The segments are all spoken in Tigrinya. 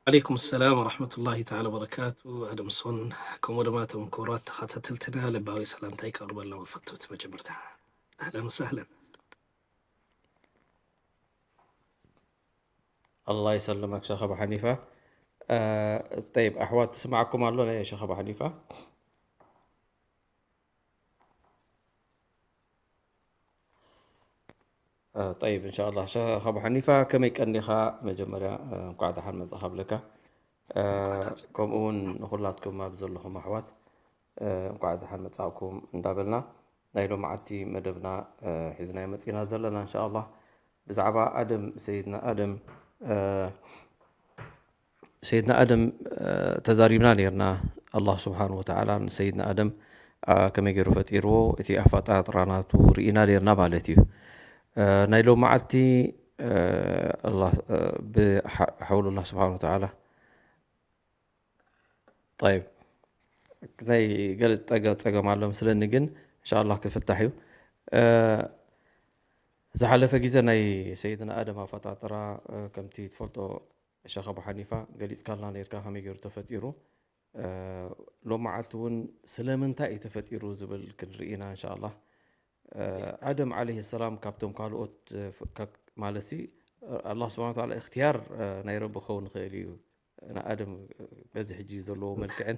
ዓለይኩም ሰላም ወረሕመቱላሂ ተዓላ ወበረካቱ። ኣደምሶን ከምኡ ድማ እቶም ክቡራት ተኸታተልትና ልባዊ ሰላምታ ይቀርበሎም። ፈቶት መጀመርታ ኣህለን ወሰህለን። الله يسلمك شيخ أبو حنيفة. آه، طيب، أحوال تسمعكم الله يا شيخ أبو حنيفة؟ آه، طيب، إن شاء الله. شيخ أبو حنيفة، كم يكن لخا مجمريا، آه، قاعدة حال مزخب لك. آه، كم أون نخلاتكم ما بزلهم أحوات. آه، قاعدة حال مزاكم ندابلنا. نايلو معتي مدبنا، آه، حزنا يمتينا زلنا إن شاء الله. ብዛዕባ ኣደም፣ ሰይድና ኣደም፣ እ፣ ሰይድና ኣደም፣ እ፣ ተዛሪብና ነይርና። ኣላህ ስብሓን ወተዓላ ንሰይድና ኣደም፣ እ፣ ከመይ ገይሩ ፈጢርዎ፣ እቲ ኣፈጣጥራ ናቱ ርኢና ነይርና ማለት እዩ። እ፣ ናይ ሎሚ መዓልቲ፣ እ፣ ኣላህ፣ እ፣ ብሓ-፣ ሓውሉ ኣላህ ስብሓን ወተዓላ። ጠይብ፣ ናይ ገለ ጸገ-፣ ጸገም ኣሎ መስለኒ፣ ግን እንሻኣላህ ክፍታሕ እዩ። እ፣ ዝሓለፈ ግዜ ናይ ሰይድና ኣደም ኣፈጣጥራ፣ እ፣ ከምቲ ትፈልጦ ሸኽ ኣቡ ሓኒፋ ገሊጽካልና ነይርካ፣ ከመይ ገይሩ ተፈጢሩ። እ፣ ሎም መዓልቲ እውን ስለምንታይ እዩ ተፈጢሩ ዝብል ክንርኢ ኢና እንሻኣላህ። እ፣ ኣደም ዓለይሂ ሰላም ካብቶም ካልኦት፣ እ፣ ፍ-፣ ካብ-፣ ማለትሲ፣ እ፣ ኣላህ ስብሓን ወተዓላ እኽትያር፣ እ፣ ናይ ረቢ ክኸውን ይኽእል እዩ። ንኣደም በዚ ሕጂ ዘለዎ መልክዕን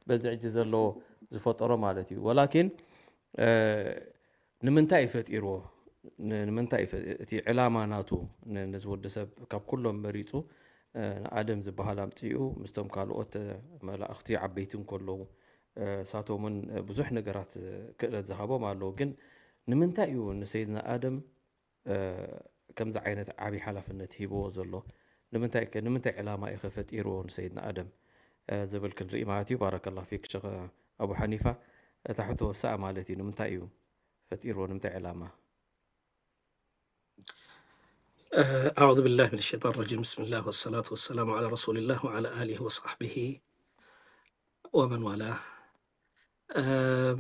በዚ ሕጂ ዘለዎ ዝፈጠሮ ማለት እዩ። ወላኪን፣ እ፣ ንምንታይ እዩ ፈጢርዎ? ን-፣ ንምንታይ እዩ ፈ-፣ እቲ ዕላማ ናቱ ን-፣ ነዚ ወዲ ሰብ ካብ ኩሎም መሪጹ፣ እ፣ ንኣደም ዝበሃል ኣምጺኡ ምስቶም ካልኦት፣ እ፣ መላእኽቲ ዓበይቲ እንከለዉ፣ እ፣ ሳቶም እውን፣ እ፣ ብዙሕ ነገራት፣ እ፣ ክእለት ዝሃቦም ኣለዉ። ግን ንምንታይ እዩ ንሰይድና ኣደም እ፣ ከምዚ ዓይነት ዓቢ ሓላፍነት ሂብዎ ዘሎ? ንምንታይ ከ-፣ ንምንታይ ዕላማ እዩ ከ ፈጢርዎ ንሰይድና ኣደም? እ፣ ዝብል ክንርኢ ማለት እዩ። ባረከላሁ ፊክ ሸኽ ኣቡ ሓኒፋ። እታ ሕቶ ወሳኢ ማለት እዩ። ንምንታይ እዩ ፈጢርዎ? ንምንታይ ዕላማ? أه، أعوذ بالله من الشيطان الرجيم. بسم الله والصلاة والسلام على رسول الله وعلى آله وصحبه ومن والاه. أم،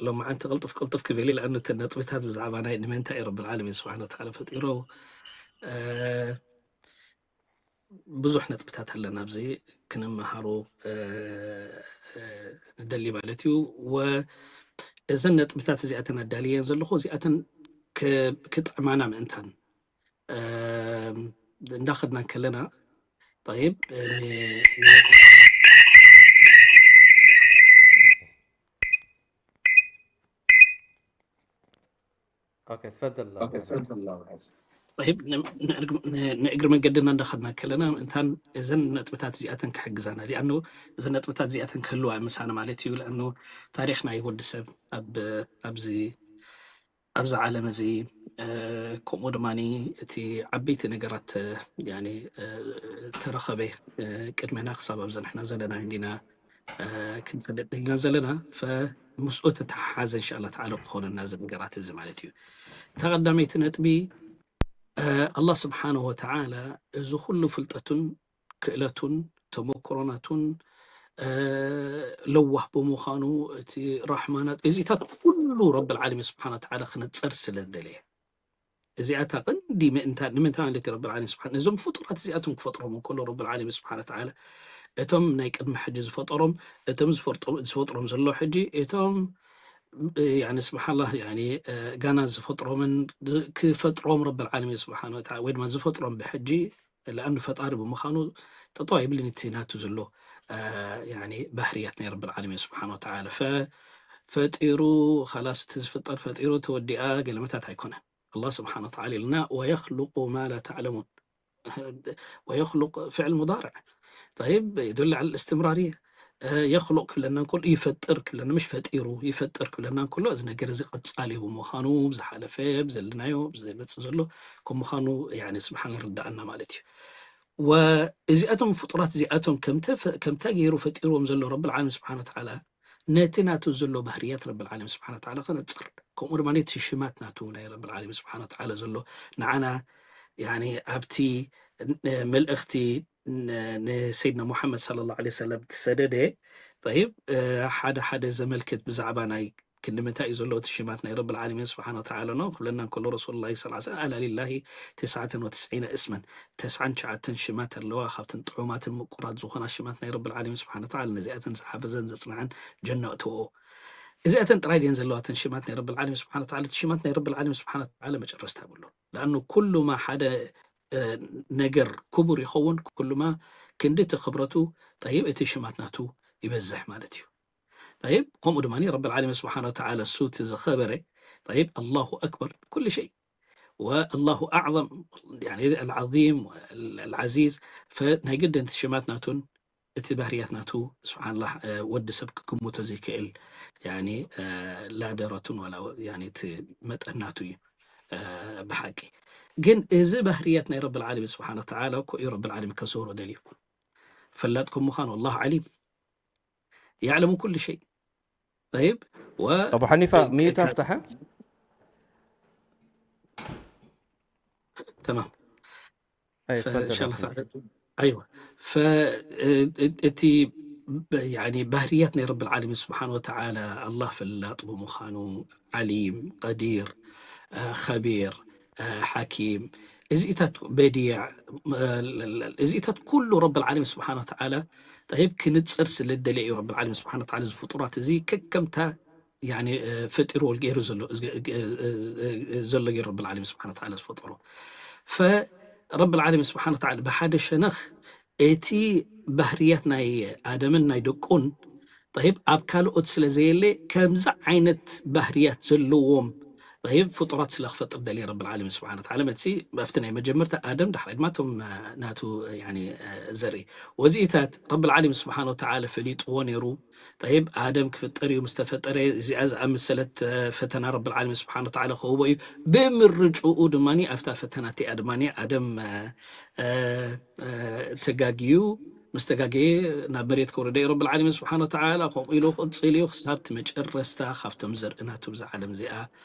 ሎማዓንቲ ቅልጥፍ ቅልጥፍ ክብል ኢለ፣ ኣኑ እተን ነጥብታት ብዛዕባ ናይ ንምንታይ እዩ ረብል ዓለሚን ስብሓን ወተዓላ ፈጢሮ፣ እ፣ ብዙሕ ነጥብታት ኣለና ኣብዚ ክንመሃሮ፣ እ፣ እ፣ ንደሊ ማለት እዩ። ወ-፣ እዘን ነጥብታት እዚኣተን ኣዳልየን ዘለኹ እዚኣተን ክ-፣ ክጥዕማና ምእንታን፣ እ፣ እንዳኸድና ከለና፣ ጠይብ፣ እ፣ ን-፣ ን-፣ ኦኬ፣ ትፈደል። ጠይብ፣ ን-፣ ንእግሪ፣ ን-፣ ንእግሪ መንገድና እንዳኸድና ከለና፣ እንታን እዘን ነጥብታት እዚኣተን ክሕግዛና፣ ሊኣኑ እዘን ነጥብታት እዚኣተን ክህልዋ ምሳና ማለት እዩ። ሊኣኑ ታሪኽ ናይ ወዲ ሰብ ኣብ፣ ኣብዚ፣ ኣብዚ ዓለም እዚ፣ እ፣ ከምኡ ድማ እቲ ዓበይቲ ነገራት፣ እ፣ ያኒ፣ እ፣ ተረኸበ፣ እ፣ ቅድመና ክሳብ ኣብዚ ንሕና ዘለና እንዲና እ፣ ክንፈልጥ ዲና ዘለና፣ ፈ-፣ ምስኡ ተተሓሓዘ እንሻላ ተዓላ ክኾነና እዚ ነገራት እዚ ማለት እዩ። እታ ቀዳመይቲ ነጥቢ፣ እ፣ ኣላህ ስብሓንሁ ወተዓላ እዚ ኩሉ ፍልጠቱን ክእለቱን ተመክሮናቱን፣ እ፣ ለዋህ ብምዃኑ እቲ ራሕማናት እዚታት ኩሉ ረብል ዓለሚን ስብሓን ወተዓላ ክነጸር ስለ ዝደለየ እዚኣታ ቀንዲ ምእንታ-፣ ንምንታይ ማለት እዩ ረብል ዓለሚን ስብሓን-፣ እዞም ፍጡራት እዚኣቶም ክፈጥሮም እንከሎ ረብል ዓለሚን ስብሓን ወተዓላ እቶም ናይ ቅድሚ ሕጂ ዝፈጠሮም፣ እቶም ዝፈርጦ-፣ ዝፈጥሮም ዘሎ ሕጂ፣ እቶም፣ እ፣ ያኒ ስብሓንላህ፣ ያኒ፣ እ፣ ጋና ዝፈጥሮምን ድ-፣ ክፈጥሮም ረብል ዓለሚን ስብሓን ወተዓላ ወይ ድማ ዝፈጥሮም ብሕጂ፣ ለኣኑ ፈጣሪ ብምዃኑ ጠጠው ኣይብልን እቲ ናቱ ዘሎ፣ እ፣ ያኒ ባህርያት ናይ ረብል ዓለሚን ስብሓን ወተዓላ። ፈ-፣ ፈጢሩ፣ ኻላስ እቲ ዝፍጠር ፈጢሩ ተወዲኣ ገለመታት ኣይኮነን። ኣላህ ስብሓን ወተዓላ ኢልና፣ "ወየኽሉቁ ማ ላ ተዕለሙን።" ወየኽሉቅ ፍዕል ሙዳርዕ። ጠይብ፣ የዱል ዐለ እስትምራርየ። እ፣ የኽሉቅ ክብለና እንከሎ፣ ይፈጥር ክብለና፣ ምሽ ፈጢሩ፣ ይፈጥር ክብለና እንከሎ፣ እዚ ነገር እዚ ቀጻሊ ብምዃኑ፣ ብዝሓለፈ፣ ብዘለናዮ፣ ብዝመጽእ ዘሎ፣ ከም ምዃኑ፣ ያኒ፣ ስብሓን ይርድኣና ማለት እዩ። ወእዚኣቶም ፍጡራት እዚኣቶም ከምተ-፣ ከምታ ገይሩ ፈጢርዎም ዘሎ ረብል ዓለሚን ስብሓን ወተዓላ፣ ነቲ ናቱ ዘሎ ባህርያት ረብል ዓለሚን ስብሓን ወተዓላ ከነጽር፣ ከምኡ ድማ ነቲ ሽማት ናቱ ናይ ረብል ዓለሚን ስብሓን ወተዓላ ዘሎ ንዓና፣ ያኒ፣ ኣብቲ ን-፣ መልእኽቲ ን-፣ ንሰይድና ሙሓመድ ሰለላሁ ዐለይሂ ወሰለም ትሰደደ፣ ጠይብ፣ እ፣ ሓደ ሓደ ዘመልክት ብዛዕባ ናይ ክንዲ ምንታይ እዩ ዘሎ እቲ ሽማት ናይ ረብል ዓለሚን ስብሓን ወተዓላ ነው ክብለና እንከሎ ረሱሉላሂ ሰለላሁ ዐለይሂ ወሰለም፣ ኣላ ሊላሂ ትስዓተን ወትስዒነ እስመን፣ ተስዓን ትሽዓተን ሽማት ኣለዋ፣ ካብተን ጥዑማትን ምቁራት ዝኾና ሽማት ናይ ረብል ዓለሚን ስብሓን ወተዓላ፣ ነዚኣተን ዝሓፈዘን ዘጽንዐን ጀና እተወኦ። እዚኣተን ጥራይ ድየን ዘለዋ እተን ሽማት ናይ ረብል ዓለሚን ስብሓን ወተዓላ? እቲ ሽማት ናይ ረብል ዓለሚን ስብሓን ወተዓላ መጨረስታ የብሉን። ለኣኑ ኩሉማ ሓደ ነገር ክቡር ይኸውን፣ ኩሉማ ክንዲ እቲ ክብረቱ፣ ጠይብ፣ እቲ ሽማት ናቱ ይበዝሕ ማለት እዩ። ጠይብ፣ ከምኡ ድማ ረብል ዓለሚን ስብሓን ወተዓላ እሱ እቲ ዝኸበረ፣ ጠይብ፣ ኣላሁ ኣክበር ኩሉ ሸይ ወኣላሁ ኣዕዘም፣ ያኒ፣ ኣልዓዚም፣ ኣልዓዚዝ፣ ፈ-፣ ናይ ግድን እቲ ሽማት ናቱን እቲ ባህርያት ናቱ፣ ስብሓንላህ፣ እ፣ ወዲ ሰብ ክግምቶ ዘይክእል፣ ያኒ፣ እ፣ ላደረቱን ዋላ፣ ያኒ፣ እቲ መጠን ናቱ እዩ፣ እ፣ ብሓቂ። ግን እዚ ባህርያት ናይ ረብል ዓለሚን ስብሓን ወተዓላ እኮ እዩ ረብል ዓለሚን ከስውሮ ደልዩ። ፈላጥ ከም ምዃኑ፣ ኣላሁ ዓሊም፣ የዕለሙ ኩሉ ሸይ። ጠይብ፣ ወ-፣ أبو حنيفة، እ፣ ሚዩት ከ-፣ ኣፍትሐ። ተማም። أي، ፈ-፣ تفضل يا ኢንሻላህ أخي. ተዓላ። ኣይዋ። ፈ-፣ እ-፣ እ-፣ እቲ በ-፣ ያኒ ባህርያት ናይ ረብል ዓለሚን ስብሓን ወተዓላ፣ ኣላህ ፈላጥ ብምዃኑ፣ ዓሊም፣ ቀዲር፣ እ፣ ኸቢር፣ እ፣ ሓኪም፣ እዚኢታት በዲዕ፣ እ፣ እዚኢታት ኩሉ ረብል ዓለሚን ስብሓን ወተዓላ፣ ጠይብ፣ ክንጽር ስለ ደልየ እዩ ረብል ዓለሚን ስብሓን ወተዓላ እዚ ፍጡራት እዚ ከከምታ፣ ያኒ፣ እ፣ ፈጢርዎ ገይሩ ዘሎ፣ እ፣ እ፣ እ፣ እ፣ ዘሎ ገይሩ ረብል ዓለሚን ስብሓን ወተዓላ ዝፈጠሮ። ፈ-፣ ረብል ዓለሚን ስብሓን ወተዓላ ብሓደ ሸነኽ እቲ ባህርያት ናይ ኣደምን ናይ ደቁን፣ ጠይብ፣ ኣብ ካልኦት ስለ ዘየለ፣ ከምዚ ዓይነት ባህርያት ዘለዎም፣ ጠይብ፣ ፍጡራት ስለ ክፈጥር ደልየ ረብል ዓለሚን ስብሓን ወተዓላ። መትሲ ኣብቲ ናይ መጀመርታ ኣደም፣ ዳሕራይ ድማ እቶም፣ እ፣ ናቱ፣ ያኒ፣ እ፣ ዘርኢ። ወዚኢታት ረብል ዓለሚን ስብሓን ወተዓላ ፈሊጥዎ ነይሩ። ጠይብ፣ ኣደም ክፍጠር እዩ፣ ምስ ተፈጠረ እዚኣ ዝኣመሰለት፣ እ፣ ፈተና ረብል ዓለሚን ስብሓን ወተዓላ ክህቦ እዩ። ብምርጭኡ ድማ ኣብታ ፈተና እቲኣ ድማ ኣደም፣ እ፣ እ፣ እ፣ ተጋግዩ፣ ምስ ተጋገየ ናብ መሬት ከውረደ እዩ ረብል ዓለሚን ስብሓን ወተዓላ። ከምኡ ኢሉ ክቕጽል እዩ ክሳብ እቲ መጨረስታ ካብቶም ዘርኢ ናቱ ብዛ ዓለም እዚኣ፣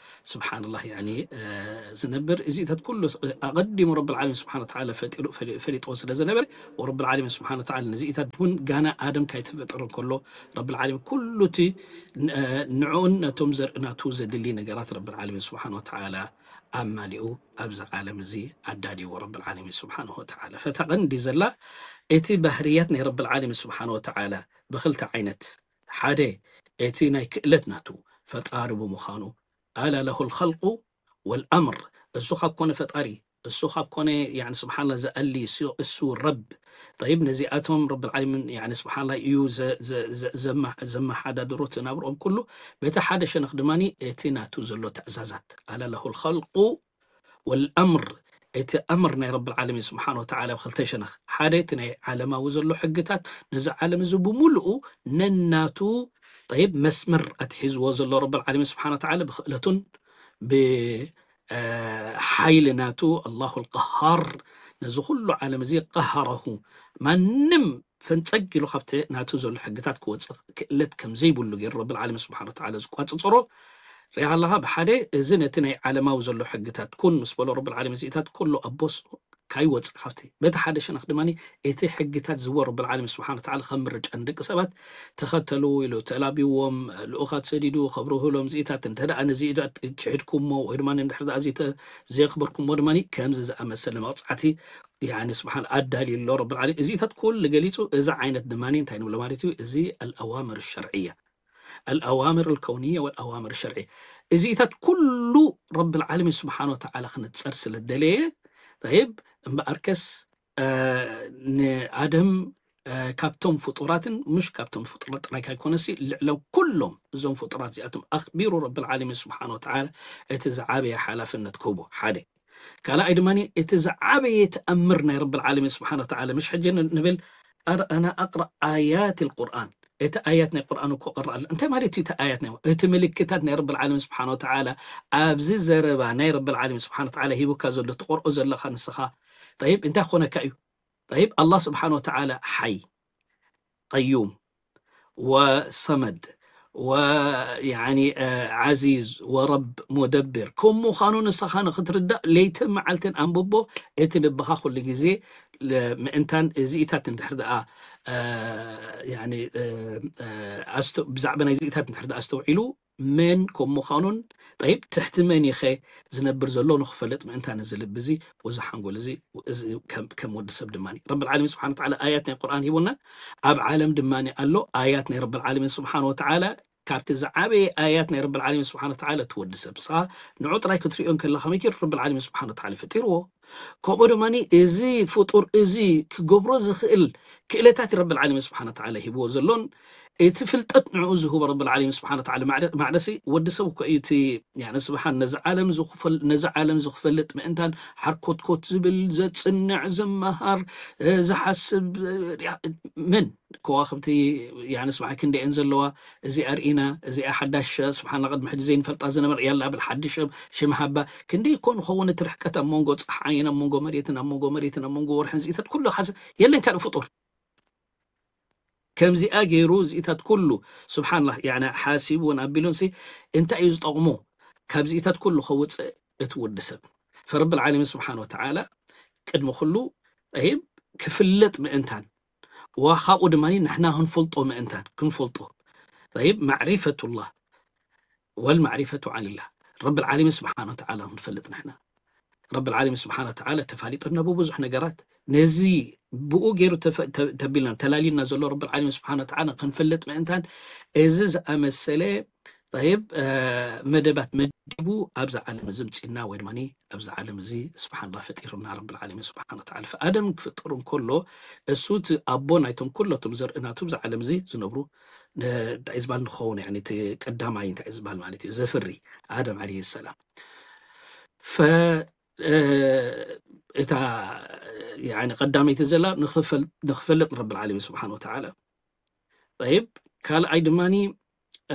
ስብሓንላህ፣ ያኒ፣ እ፣ ዝነብር። እዚታት ኩሉ ኣቐዲሙ ረብል ዓለሚን ስብሓን ወተዓላ ፈጢሩ፣ ፈሊ-፣ ፈሊጥዎ ስለ ዝነበረ፣ ወረብል ዓለሚን ስብሓን ወተዓላ ነዚታት እውን ጋና ኣደም ካይተፈጠረ እንከሎ፣ ረብል ዓለሚን ኩሉ እቲ ን-፣ እ፣ ንዕኡን ነቶም ዘርኢ ናቱ ዘድሊ ነገራት ረብል ዓለሚን ስብሓን ወተዓላ ኣማሊኡ ኣብዚ ዓለም እዚ ኣዳልይዎ ረብል ዓለሚን ስብሓን ወተዓላ። ፈታ ቀንዲ ዘላ እቲ ባህርያት ናይ ረብል ዓለሚን ስብሓን ወተዓላ ብኽልተ ዓይነት፣ ሓደ እቲ ናይ ክእለት ናቱ ፈጣሪ ብምዃኑ፣ ኣላ ለሁል ኸልቁ ወልኣምር፣ እሱ ካብ ኮነ ፈጣሪ፣ እሱ ካብ ኮነ፣ ያኒ፣ ስብሓንላ፣ ዝኣሊ እሱ፣ እሱ ረብ። ጠይብ፣ ነዚኣቶም ረብል ዓለሚን፣ ያኒ፣ ስብሓንላ፣ እዩ ዘ-፣ ዘ-፣ ዘ-፣ ዘማ-፣ ዘመሓዳድሮ እቲ ናብርኦም ኩሉ። በቲ ሓደ ሸነኽ ድማ እቲ ናቱ ዘሎ ትእዛዛት፣ ኣላ ለሁል ኸልቁ ወልኣምር፣ እቲ ኣምር ናይ ረብል ዓለሚን ስብሓን ወተዓላ ብኽልተ ሸነኽ፣ ሓደ እቲ ናይ ዓለማዊ ዘሎ ሕግታት፣ ነዚ ዓለም እዚ ብምሉኡ ነናቱ፣ ጠይብ፣ መስመር ኣትሒዝዎ ዘሎ ረብል ዓለሚን ስብሓን ወተዓላ ብክእለቱን ብ-፣ እ፣ ሓይሊ ናቱ፣ ኣላሁ ልቀሃር፣ ነዚ ኩሉ ዓለም እዚ ቀሃረሁ። ማንም ፈንጸግ ኢሉ ካብቲ ናቱ ዘሎ ሕግታት ክወጽእ ክእለት ከም ዘይብሉ ገይሩ ረብል ዓለሚን ስብሓን ወተዓላ ዝቋጽጽሮ። ሪኣ ኣለኻ፣ ብሓደ እዚ ነቲ ናይ ዓለማዊ ዘሎ ሕግታት ኩን ምስ በሎ ረብል ዓለሚን እዚኢታት ኩሉ ኣቦስ ካይወጽእ ካብቲ። በቲ ሓደ ሸነኽ ድማ እቲ ሕግታት ዝህቦ ረብል ዓለሚን ስብሓን ወተዓላ ከም ምርጫ ንደቂ ሰባት ተኸተሉ ኢሉ ተላቢዎም፣ ልኡኻት ሰዲዱ ከብርህሎም እዚኢታት፣ እንተ ደኣ ነዚ ክሒድኩሞ ወይ ድማ እንድሕር ደኣ ዘይተ-፣ ዘየኽበርኩሞ ድማ ከምዚ ዝኣመሰለ መቕጻዕቲ፣ ያኒ፣ ስብሓን ኣዳልዩ ኣሎ ረብል ዓለሚን። እዚታት ኩሉ ገሊጹ፣ እዚ ዓይነት ድማ እንታይ ንብሎ ማለት እዩ? እዚ ኣልኣዋምር ሸርዕያ፣ ኣልኣዋምር ኣልከውንያ ወልኣዋምር ሸርዕያ። እዚታት ኩሉ ረብል ዓለሚን ስብሓን ወተዓላ ክንጸር ስለ ደለየ፣ ጠይብ፣ እምበኣርከስ፣ እ፣ ንኣደም፣ እ፣ ካብቶም ፍጡራትን፣ ምሽ ካብቶም ፍጡራት ጥራይ ካይኮነሲ፣ ልዕለ ኩሎም እዞም ፍጡራት እዚኣቶም ኣኽቢሩ ረብል ዓለሚን ስብሓን ወተዓላ እቲ ዝዓበየ ሓላፍነት ክህቦ፣ ሓደ። ካልኣይ ድማ እቲ ዝዓበየ ተኣምር ናይ ረብል ዓለሚን ስብሓን ወተዓላ፣ ምሽ ሕጂ ን-፣ ንብል፣ ኣር-፣ ኣና ኣቅረእ ኣያት ልቁርኣን፣ እቲ ኣያት ናይ ቁርኣን እኮ ቀረእ ኣሎ። እንታይ ማለት እዩ እቲ ኣያት ናይ፣ እቲ ምልክታት ናይ ረብል ዓለሚን ስብሓን ወተዓላ፣ ኣብዚ ዘረባ ናይ ረብል ዓለሚን ስብሓን ወተዓላ ሂቡካ ዘሎ፣ ትቆርኦ ዘለኻ ንስኻ፣ ጠይብ፣ እንታይ ክኾነካ እዩ? ጠይብ፣ ኣላህ ስብሓን ወተዓላ ሓይ፣ ቀዩም፣ ወሰመድ፣ ወ-፣ ያኒ፣ እ፣ ዓዚዝ፣ ወረብ፣ ሙደብር፣ ከም ምዃኑ ንስኻ ንኽትርዳእ ለይትን መዓልትን ኣንብቦ። እቲ ልብኻ ኩሉ ግዜ ለ-፣ ምእንታን እዚኢታት እንድሕር ደኣ፣ እ፣ ያኒ፣ እ፣ እ፣ ኣስተ-፣ ብዛዕባ ናይ እዚኢታት እንድሕር ደኣ ኣስተውዒሉ፣ መን ከም ምዃኑን፣ ጠይብ፣ ትሕቲ መን ኢኸ ዝነብር ዘሎ ንኽፈልጥ ምእንታን እዚ ልቢ እዚ፣ ወዚ ሓንጎል እዚ፣ እዚ ከም፣ ከም ወዲ ሰብ ድማ ረብል ዓለሚን ስብሓነ ወተዓላ ኣያት ናይ ቁርኣን ሂቡና። ኣብ ዓለም ድማ ኣሎ ኣያት ናይ ረብል ዓለሚን ስብሓነ ወተዓላ። ካብቲ ዝዓበየ ኣያት ናይ ረብል ዓለሚን ስብሓነ ወተዓላ እቲ ወዲ ሰብ፣ ንስኻ ንዑ ጥራይ ክትሪኦ እንከለኻ መይኪድ ረብል ዓለሚን ስብሓነ ወተዓላ ፈጢርዎ። ከምኡ ድማ እዚ ፍጡር እዚ ክገብሮ ዝኽእል ክእለታት ረብል ዓለሚን ስብሓነ ወተዓላ ሂብዎ ዘሎን እቲ ፍልጠት ንዕኡ ዝህቦ ረብል ዓለሚን ስብሓነ ወተዓላ ማዕረ-፣ ማዕረሲ ወዲ ሰብ እኮ እዩ እቲ፣ ያኒ፣ ስብሓን፣ ነዚ ዓለም ዝኽፈል-፣ ነዚ ዓለም ዝኽፈልጥ ምእንታን ሓርኮትኮት ዝብል፣ ዘጽንዕ፣ ዝመሃር፣ እ፣ ዝሓስብ፣ እ፣ ያ-፣ መን ከዋኽብቲ፣ ያኒ፣ ስብሓን፣ ክንደየን ዘለዋ፣ እዚኣ ርኢና፣ እዚኣ ሓዳሽ፣ ስብሓን፣ ቅድሚ ሕጂ ዘይንፈልጣ ዝነበረ፣ ያላ፣ ብል ሓድሽ ሽም ሃባ፣ ክንደይ እኮ ንኸውን እቲ ርሕቀት ኣብ መንጎ ጸሓይን፣ ኣብ መንጎ መሬትን፣ ኣብ መንጎ መሬትን፣ ኣብ መንጎ ወርሕን፣ እዚታት ኩሉ ሓስ-፣ የለን ካልእ ፍጡር። ከምዚኣ ገይሩ እዚታት ኩሉ፣ ስብሓንላህ፣ ያኒ፣ ሓሲቡን ኣቢሉንሲ እንታይ እዩ ዝጠቕሞ ካብዚታት ኩሉ ከውፅእ እቲ ወዲ ሰብ? ፈረብል ዓለሚን ስብሓን ወተዓላ ቅድሚ ኩሉ፣ ጠይብ፣ ክፍለጥ ምእንታን፣ ወካብኡ ድማ ንሕና ክንፈልጦ ምእንታን፣ ክንፈልጦ። ጠይብ፣ ማዕሪፈቱላህ ወልማዕሪፈቱ ዓንላህ፣ ረብል ዓለሚን ስብሓን ወተዓላ ክንፈልጥ ንሕና። ረብል ዓለሚን ስብሓን ወተዓላ ተፋሊጡና ብብዙሕ ነገራት። ነዚ ብኡ ገይሩ ተፈ-፣ ተ-፣ ተቢልና፣ ተላሊና ዘሎ ረብል ዓለሚን ስብሓን ወተዓላ ክንፈልጥ ምእንታን፣ እዚ ዝኣመሰለ፣ ጠይብ፣ እ፣ መደባት መዲቡ ኣብዛ ዓለም እዚ ምፅእና፣ ወይ ድማ ኣብዛ ዓለም እዚ ስብሓንላህ ፈጢሩና ረብል ዓለሚን ስብሓን ወተዓላ። ፈኣደም ክፍጥር እንከሎ፣ እሱ እቲ ኣቦ ናይቶም ኩለቶም ዘርኢ ናቱ ብዛ ዓለም እዚ ዝነብሩ፣ ን-፣ እንታይ እዩ ዝበሃል ንኸውን፣ ያኒ፣ እቲ ቀዳማይ እንታይ እዩ ዝበሃል ማለት እዩ፣ ዘፍሪ ኣደም ዓለይሂ ሰላም። ፈ-፣ እ፣ እታ፣ ያኒ፣ ቀዳመይቲ ዘላ ንኽፈል-፣ ንኽፈልጥ ንረብል ዓለሚን ስብሓን ወተዓላ። ጠይብ፣ ካልኣይ ድማኒ፣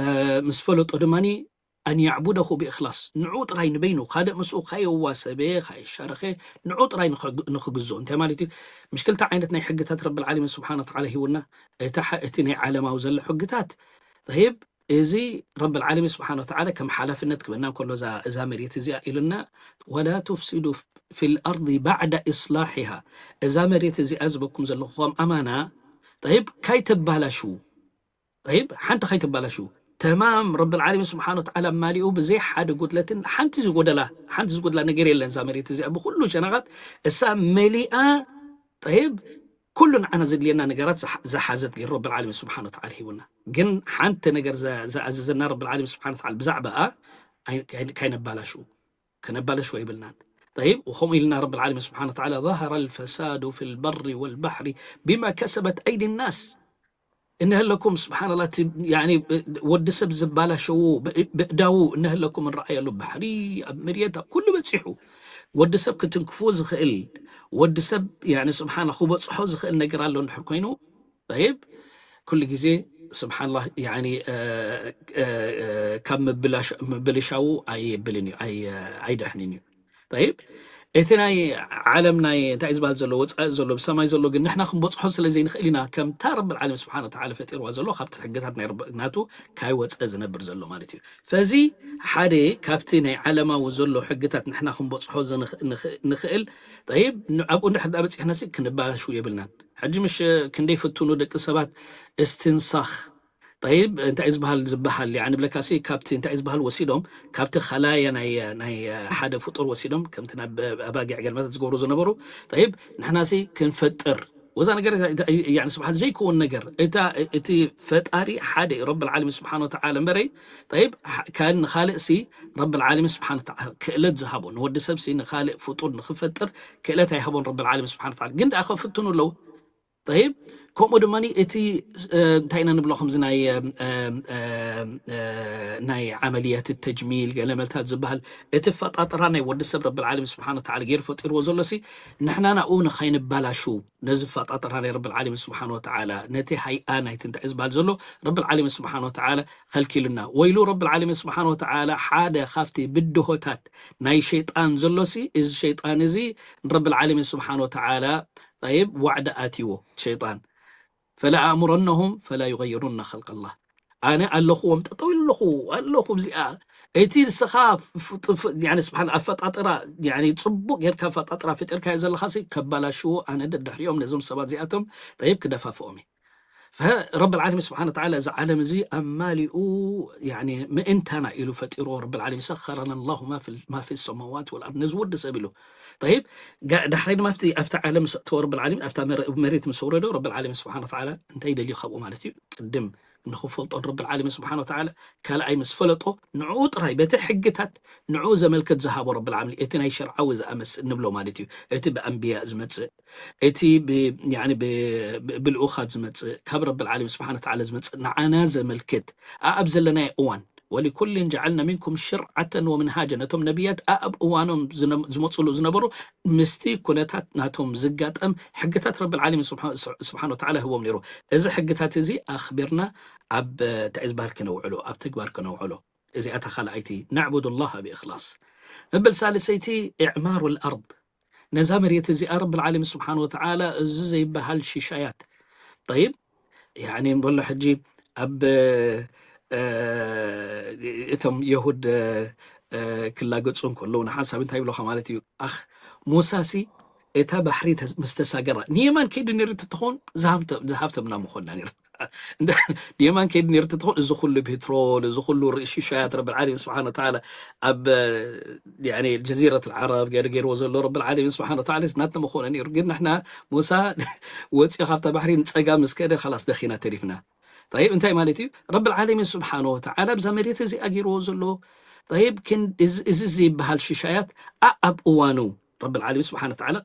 እ፣ ምስ ፈለጦ ድማኒ፣ ኣን ያዕቡደሁ ብእኽላስ፣ ንዑ ጥራይ ንበይኑ፣ ካልእ ምስኡ ካየዋሰበ፣ ካየሻረኸ፣ ንዑ ጥራይ ንኸግ-፣ ንኽግዝኦ። እንታይ ማለት እዩ? ምሽ ክልተ ዓይነት ናይ ሕግታት ረብል ዓለሚን ስብሓን ወተዓላ ሂቡና። እታ ሐ-፣ እቲ ናይ ዓለማዊ ዘሎ ሕግታት፣ ጠይብ፣ እዚ ረብል ዓለሚን ስብሓን ወተዓላ ከም ሓላፍነት ክበና እንከሎ፣ እዛ፣ እዛ መሬት እዚኣ ኢሉና፣ "ወላ ቱፍሲዱ ፊል ኣርዲ ባዕዳ ኢስላሒሃ"፣ እዛ መሬት እዚኣ ዝበኩም ዘለኹ ከም ኣማና፣ ጠይብ፣ ካይተባላሽዉ፣ ጠይብ፣ ሓንቲ ካይተባላሽዉ። ተማም ረብል ዓለሚን ስብሓን ወተዓላ ማሊኡ ብዘይ ሓደ ጉድለትን ሓንቲ ዝጎደላ፣ ሓንቲ ዝጎድላ ነገር የለን። እዛ መሬት እዚኣ ብኩሉ ሸነኻት እሳ መሊኣ፣ ጠይብ፣ ኩሉ ንዓና ዘድልየና ነገራት ዝሓ-፣ ዝሓዘት ገይሩ ረብል ዓለሚን ስብሓን ወተዓላ ሂቡና። ግን ሓንቲ ነገር ዘ-፣ ዝኣዘዘና ረብል ዓለሚን ስብሓን ወተዓላ ብዛዕባኣ ኣይ-፣ ካይ-፣ ካይነባላሽዉ፣ ከነባላሽዎ የብልናን። ጠይብ፣ ወከምኡ ኢልና ረብል ዓለሚን ስብሓን ወተዓላ፣ "ظهر الفساد في البر والبحر بما كسبت أيدي الناس". እነሀለኩም፣ ስብሓንላህ፣ እቲ፣ ያኒ፣ ወዲ ሰብ ዝባላሸዉ ብእ-፣ ብእዳዉ እነሀለኩም ንረኣየሉ ባሕሪ፣ ኣብ መሬት፣ ኣብ ኩሉ በፂሑ። ወዲ ሰብ ክትንክፎ ዝኽእል፣ ወዲ ሰብ፣ ያኒ፣ ስብሓን፣ ክበፅሖ ዝኽእል ነገር ኣሎ እንድሕር ኮይኑ፣ ጠይብ፣ ኩሉ ግዜ፣ ስብሓንላህ፣ ያኒ፣ እ፣ እ፣ እ፣ ካብ ምብላሽ-፣ ምብልሻዉ ኣየብልን እዩ፣ ኣይ-፣ ኣይደሕንን እዩ። ጠይብ፣ እቲ ናይ ዓለም ናይ እንታይ ዝበሃል ዘሎ፣ ወፃኢ ዘሎ፣ ብሰማይ ዘሎ ግን ንሕና ክንበፅሖ ስለ ዘይንኽእል ኢና ከምታ ረብል ዓለሚን ስብሓን ወተዓላ ፈጢርዋ ዘሎ ካብቲ ሕግታት ናይ ረብ-፣ ናቱ ካይወፀ ዝነብር ዘሎ ማለት እዩ። ፈዚ ሓደ ካብቲ ናይ ዓለማዊ ዘሎ ሕግታት ንሕና ክንበፅሖ ዝንኽ-፣ ንኽ-፣ ንኽእል፣ ጠይብ፣ ን-፣ ኣብኡ እንድሕር ደኣ በፂሕናሲ ክንባላሽው የብልናን። ሕጂ ምሽ ክንደይ ፍትኑ ደቂ ሰባት እስትንሳኽ፣ ጠይብ፣ እንታይ እዩ ዝበሃል፣ ዝበሃል፣ ያኒ፣ ብለካሲ ካብቲ እንታይ እዩ ዝበሃል ወሲዶም፣ ካብቲ ኸላያ ናይ፣ ናይ ሓደ ፍጡር ወሲዶም፣ ከምቲ ናብ ኣባጊዕ ገልመታት ዝገብሩ ዝነበሩ፣ ጠይብ፣ ንሕናሲ ክንፈጥር፣ ወዛ ነገር፣ ያኒ፣ ስብሓን ዘይከውን ነገር፣ እታ፣ እቲ ፈጣሪ ሓደ እዩ፣ ረብል ዓለሚን ስብሓን ወተዓላ እምበረይ፣ ጠይብ፣ ካ-፣ ንኻልእሲ ረብል ዓለሚን ስብሓን ወተዓላ ክእለት ዝሃቦ፣ ንወዲ ሰብሲ ንኻልእ ፍጡር ንኽፈጥር ክእለት ኣይሃቦን ረብል ዓለሚን ስብሓን ወተዓላ። ግን ደኣ ከፍትኑ ኣለዉ። ጠይብ፣ ከምኡ ድማ እቲ፣ እ፣ እንታይ ኢና ንብሎ፣ ከምዚ ናይ፣ እ፣ እ፣ እ፣ እ፣ ናይ ዓመልያት ተጅሚል ገለ መልታት ዝበሃል፣ እቲ ፈጣጥራ ናይ ወዲ ሰብ ረብል ዓለሚን ስብሓን ወተዓላ ገይሩ ፈጢርዎ ዘሎሲ፣ ንሕና ናብኡ ንኸይንባላሹ፣ ነዚ ፈጣጥራ ናይ ረብል ዓለሚን ስብሓን ወተዓላ፣ ነቲ ሃይኣ ናይቲ እንታይ ዝበሃል ዘሎ ረብል ዓለሚን ስብሓን ወተዓላ ከልኪሉና። ወይሉ ረብል ዓለሚን ስብሓን ወተዓላ ሓደ ካብቲ ብድሆታት ናይ ሸይጣን ዘሎሲ፣ እዚ ሸይጣን እዚ ንረብል ዓለሚን ስብሓን ወተዓላ፣ ጠይብ፣ ዋዕዳ ኣትይዎ ሸይጣን። "ፈለኣእሙረነሁም ፈላ ዩገይሩነ ኸልቀላህ።" ኣነ ኣለኹዎም፣ ጠጠው ኢሉ ኣለኹ፣ ኣለኹ ኣብዚኣ። እቲ ንስኻ ፍ-፣ ፍ-፣ ፍ-፣ ያኒ፣ ስብሓን፣ ኣፈጣጥራ፣ ያኒ፣ ጽቡቕ ጌርካ ኣፈጣጥራ ፈጢርካዮ ዘለኻሲ፣ ከባላሽዎ፣ ኣነ ደድሕሪኦም ነዞም ሰባት እዚኣቶም፣ ጠይብ፣ ክደፋፍኦም እየ። ረብ ዓለሚን ስብሓን ወተዓላ እዚ ዓለም እዚ ኣማሊኡ ምእንታና ኢሉ ፈጢርዎ። ረብ ዓለሚን ሰኸረ ለና ላሁ ማ ፊ ሰማዋት ወልኣርድ፣ ነዚ ወዲ ሰብ ኢሉ። ጠይብ፣ ዳሕራይ ድማ ኣብቲ ዓለም ምስ ኣእተወ ረብ ዓለሚን፣ ኣብታ መሬት ምስ ኣውረዶ ረብ ዓለሚን ስብሓን ወተዓላ እንታይ ይደልዩ ካብኡ ማለት እዩ? ቅድም ንኽፈልጦን ረብ ዓለሚን ስብሓን ወተዓላ ካልኣይ ምስ ፈለጦ ንዕኡ ጥራይ በቲ ሕግታት ንዕኡ ዘመልከት ዝሃቦ ረብ ዓለሚን፣ እቲ ናይ ሸርዓዊ ዝኣመስ እንብሎ ማለት እዩ። እቲ ብኣንብያ ዝመፅእ፣ እቲ ብልኡኻት ዝመፅእ፣ ካብ ረብ ዓለሚን ስብሓን ወተዓላ ዝመፅእ ንዓና ዘመልክት ኣኣብ ዘለናይ እዋን ወሊኩልን ጀዓልና ሚንኩም ሽርዓተን ወምንሃጀ፣ ነቶም ነቢያት ኣኣብ እዋኖም ዝመፅሉ ዝነበሩ ምስቲ ኩነታት ናቶም ዝጋጠም ሕግታት ረብ ዓለሚን ስብሓን ወተዓላ ህቦም ነይሩ። እዚ ሕግታት እዚ ኣኽቢርና ኣብ እንታይ ዝበሃል ከነውዕሎ፣ ኣብ ተግባር ከነውዕሎ። እዚኣ እታ ካልኣይቲ፣ ናዕቡድ ላሃ ብእኽላስ። መበል ሳልሰይቲ፣ ኢዕማሩ ልኣርድ፣ ነዛ መሬት እዚኣ ረብ ዓለሚን ስብሓን ወተዓላ እዚ ዘይበሃል ሽሻያት። ጠይብ፣ ያኒ በሎ ሕጂ ኣብ እቶም የሁድ ክላገፁ እንከለዉ ንሓንሳብ እንታይ ይብለኻ ማለት እዩ? ኣኽ፣ ሙሳሲ እታ ባሕሪ ምስ ተሳገራ ንየማን ከይዱ ነይሩ ትትኾን ዝሃብተምና ምኾንና ነይሩ። ንየማን ከይዱ ነይሩ ትትኾን እዚ ኩሉ ፔትሮል፣ እዚ ኩሉ ርእሲ ሻያት ረብ ዓለሚን ስብሓን ወተዓላ ኣብ ጀዚረት ዓረብ ገይሩ ገይርዎ ዘሎ ረብ ዓለሚን ስብሓን ወተዓላ ናትና ምኾነ ነይሩ። ግን ንሕና ሙሳ ወፂኦ ካብታ ባሕሪ ንፀጋ ምስ ከደ ኸላስ ደኺና ተሪፍና። ጠይብ፣ እንታይ ማለት እዩ? ረብ ዓለሚን ስብሓን ወተዓላ ኣብዛ መሬት እዚኣ ገይርዎ ዘሎ። ጠይብ፣ እዚ ዘይበሃል ሽሻያት ኣብ እዋኑ ረብ ዓለሚን ስብሓን ወተዓላ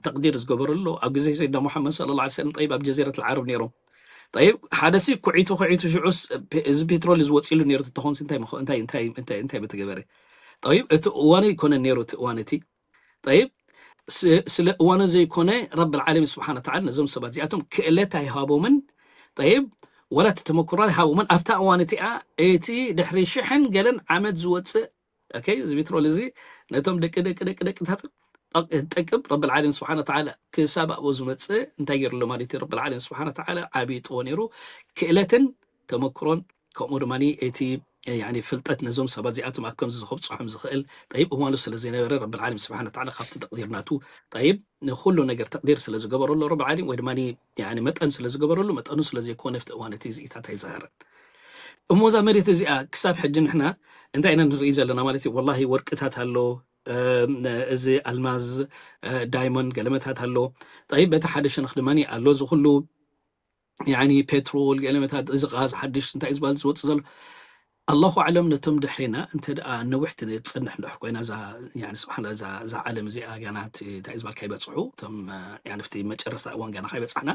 ተቅዲር ዝገበረሉ ኣብ ግዜ ሰይድና ሙሓመድ ሰለላሁ ዐለይሂ ወሰለም፣ ጠይብ፣ ኣብ ጀዚረት ዓረብ ነይሮም። ጠይብ፣ ሓደ ሲ ኩዒቱ ኩዒቱ ሽዑስ እዚ ፔትሮል እዚ ወፂሉ ነይሩ ትኾንሲ እንታይ እንታይ ምተገበረ? ጠይብ፣ እቲ እዋኑ ይኮነ ነይሩ እቲ እዋን እቲ። ጠይብ፣ ስለ እዋኑ ዘይኮነ ረብ ዓለሚን ስብሓን ወተዓላ ነዞም ሰባት እዚኣቶም ክእለት ኣይሃቦምን። ጠይብ፣ ወላ ተመክሮ ኣይሃቦምን። ኣብታ እዋን እቲኣ እቲ ድሕሪ ሽሕን ገለን ዓመት ዝወፅእ ኦኬ፣ እዚ ቢትሮል እዚ ነቶም ደቂ ደቂ ደቂ ደቅታት ጠቅም ረብል ዓለሚን ስብሓን ወተዓላ ክሳብ ኣብኡ ዝመፅእ እንታይ ገይሩ ኣሎ ማለት እዩ? ረብል ዓለሚን ስብሓን ወተዓላ ዓብይጥዎ ነይሩ። ክእለትን ተመክሮን ከምኡ ድማ እቲ ያኒ ፍልጠት ነዞም ሰባት እዚኣቶም ኣብ ከምዚ ዝኸብፅሖም ዝኽእል ጠይብ እዋኑ ስለ ዘይነበረ ረብል ዓለሚን ስብሓን ወተዓላ ካብቲ ተቅዲር ናቱ ጠይብ ንኩሉ ነገር ተቅዲር ስለ ዝገበረሉ ረብል ዓለሚን ወይ ድማ ያኒ መጠን ስለ ዝገበረሉ መጠኑ ስለ ዘይኮነ ኣብቲ እዋን እቲ እዚኢታት ኣይዝሃረን። እሞ እዛ መሬት እዚኣ ክሳብ ሕጂ ንሕና እንታይ ኢና ንርኢ ዘለና ማለት እዩ? ወላሂ ወርቅታት ኣሎ፣ እዚ ኣልማዝ፣ ዳይሞንድ ገለመታት ኣሎ። ጠይብ በቲ ሓደ ሸነኽ ድማ ኣሎ እዚ ኩሉ ያኒ ፔትሮል ገለመታት፣ እዚ ቃዝ ሓድሽ እንታይ ዝበሃል ዝወፅእ ዘሎ ኣላሁ ኣዕለም። ነቶም ድሕሬና እንተ ደኣ ነዊሕ ትፀንሕ እንድሕር ኮይና እዛ ያኒ ስብሓን እዛ ዓለም እዚኣ ገና እንታይ ዝበሃል ካይበፅሑ እቶም ያኒ ፍቲ መጨረስታ እዋን ገና ካይበፃሕና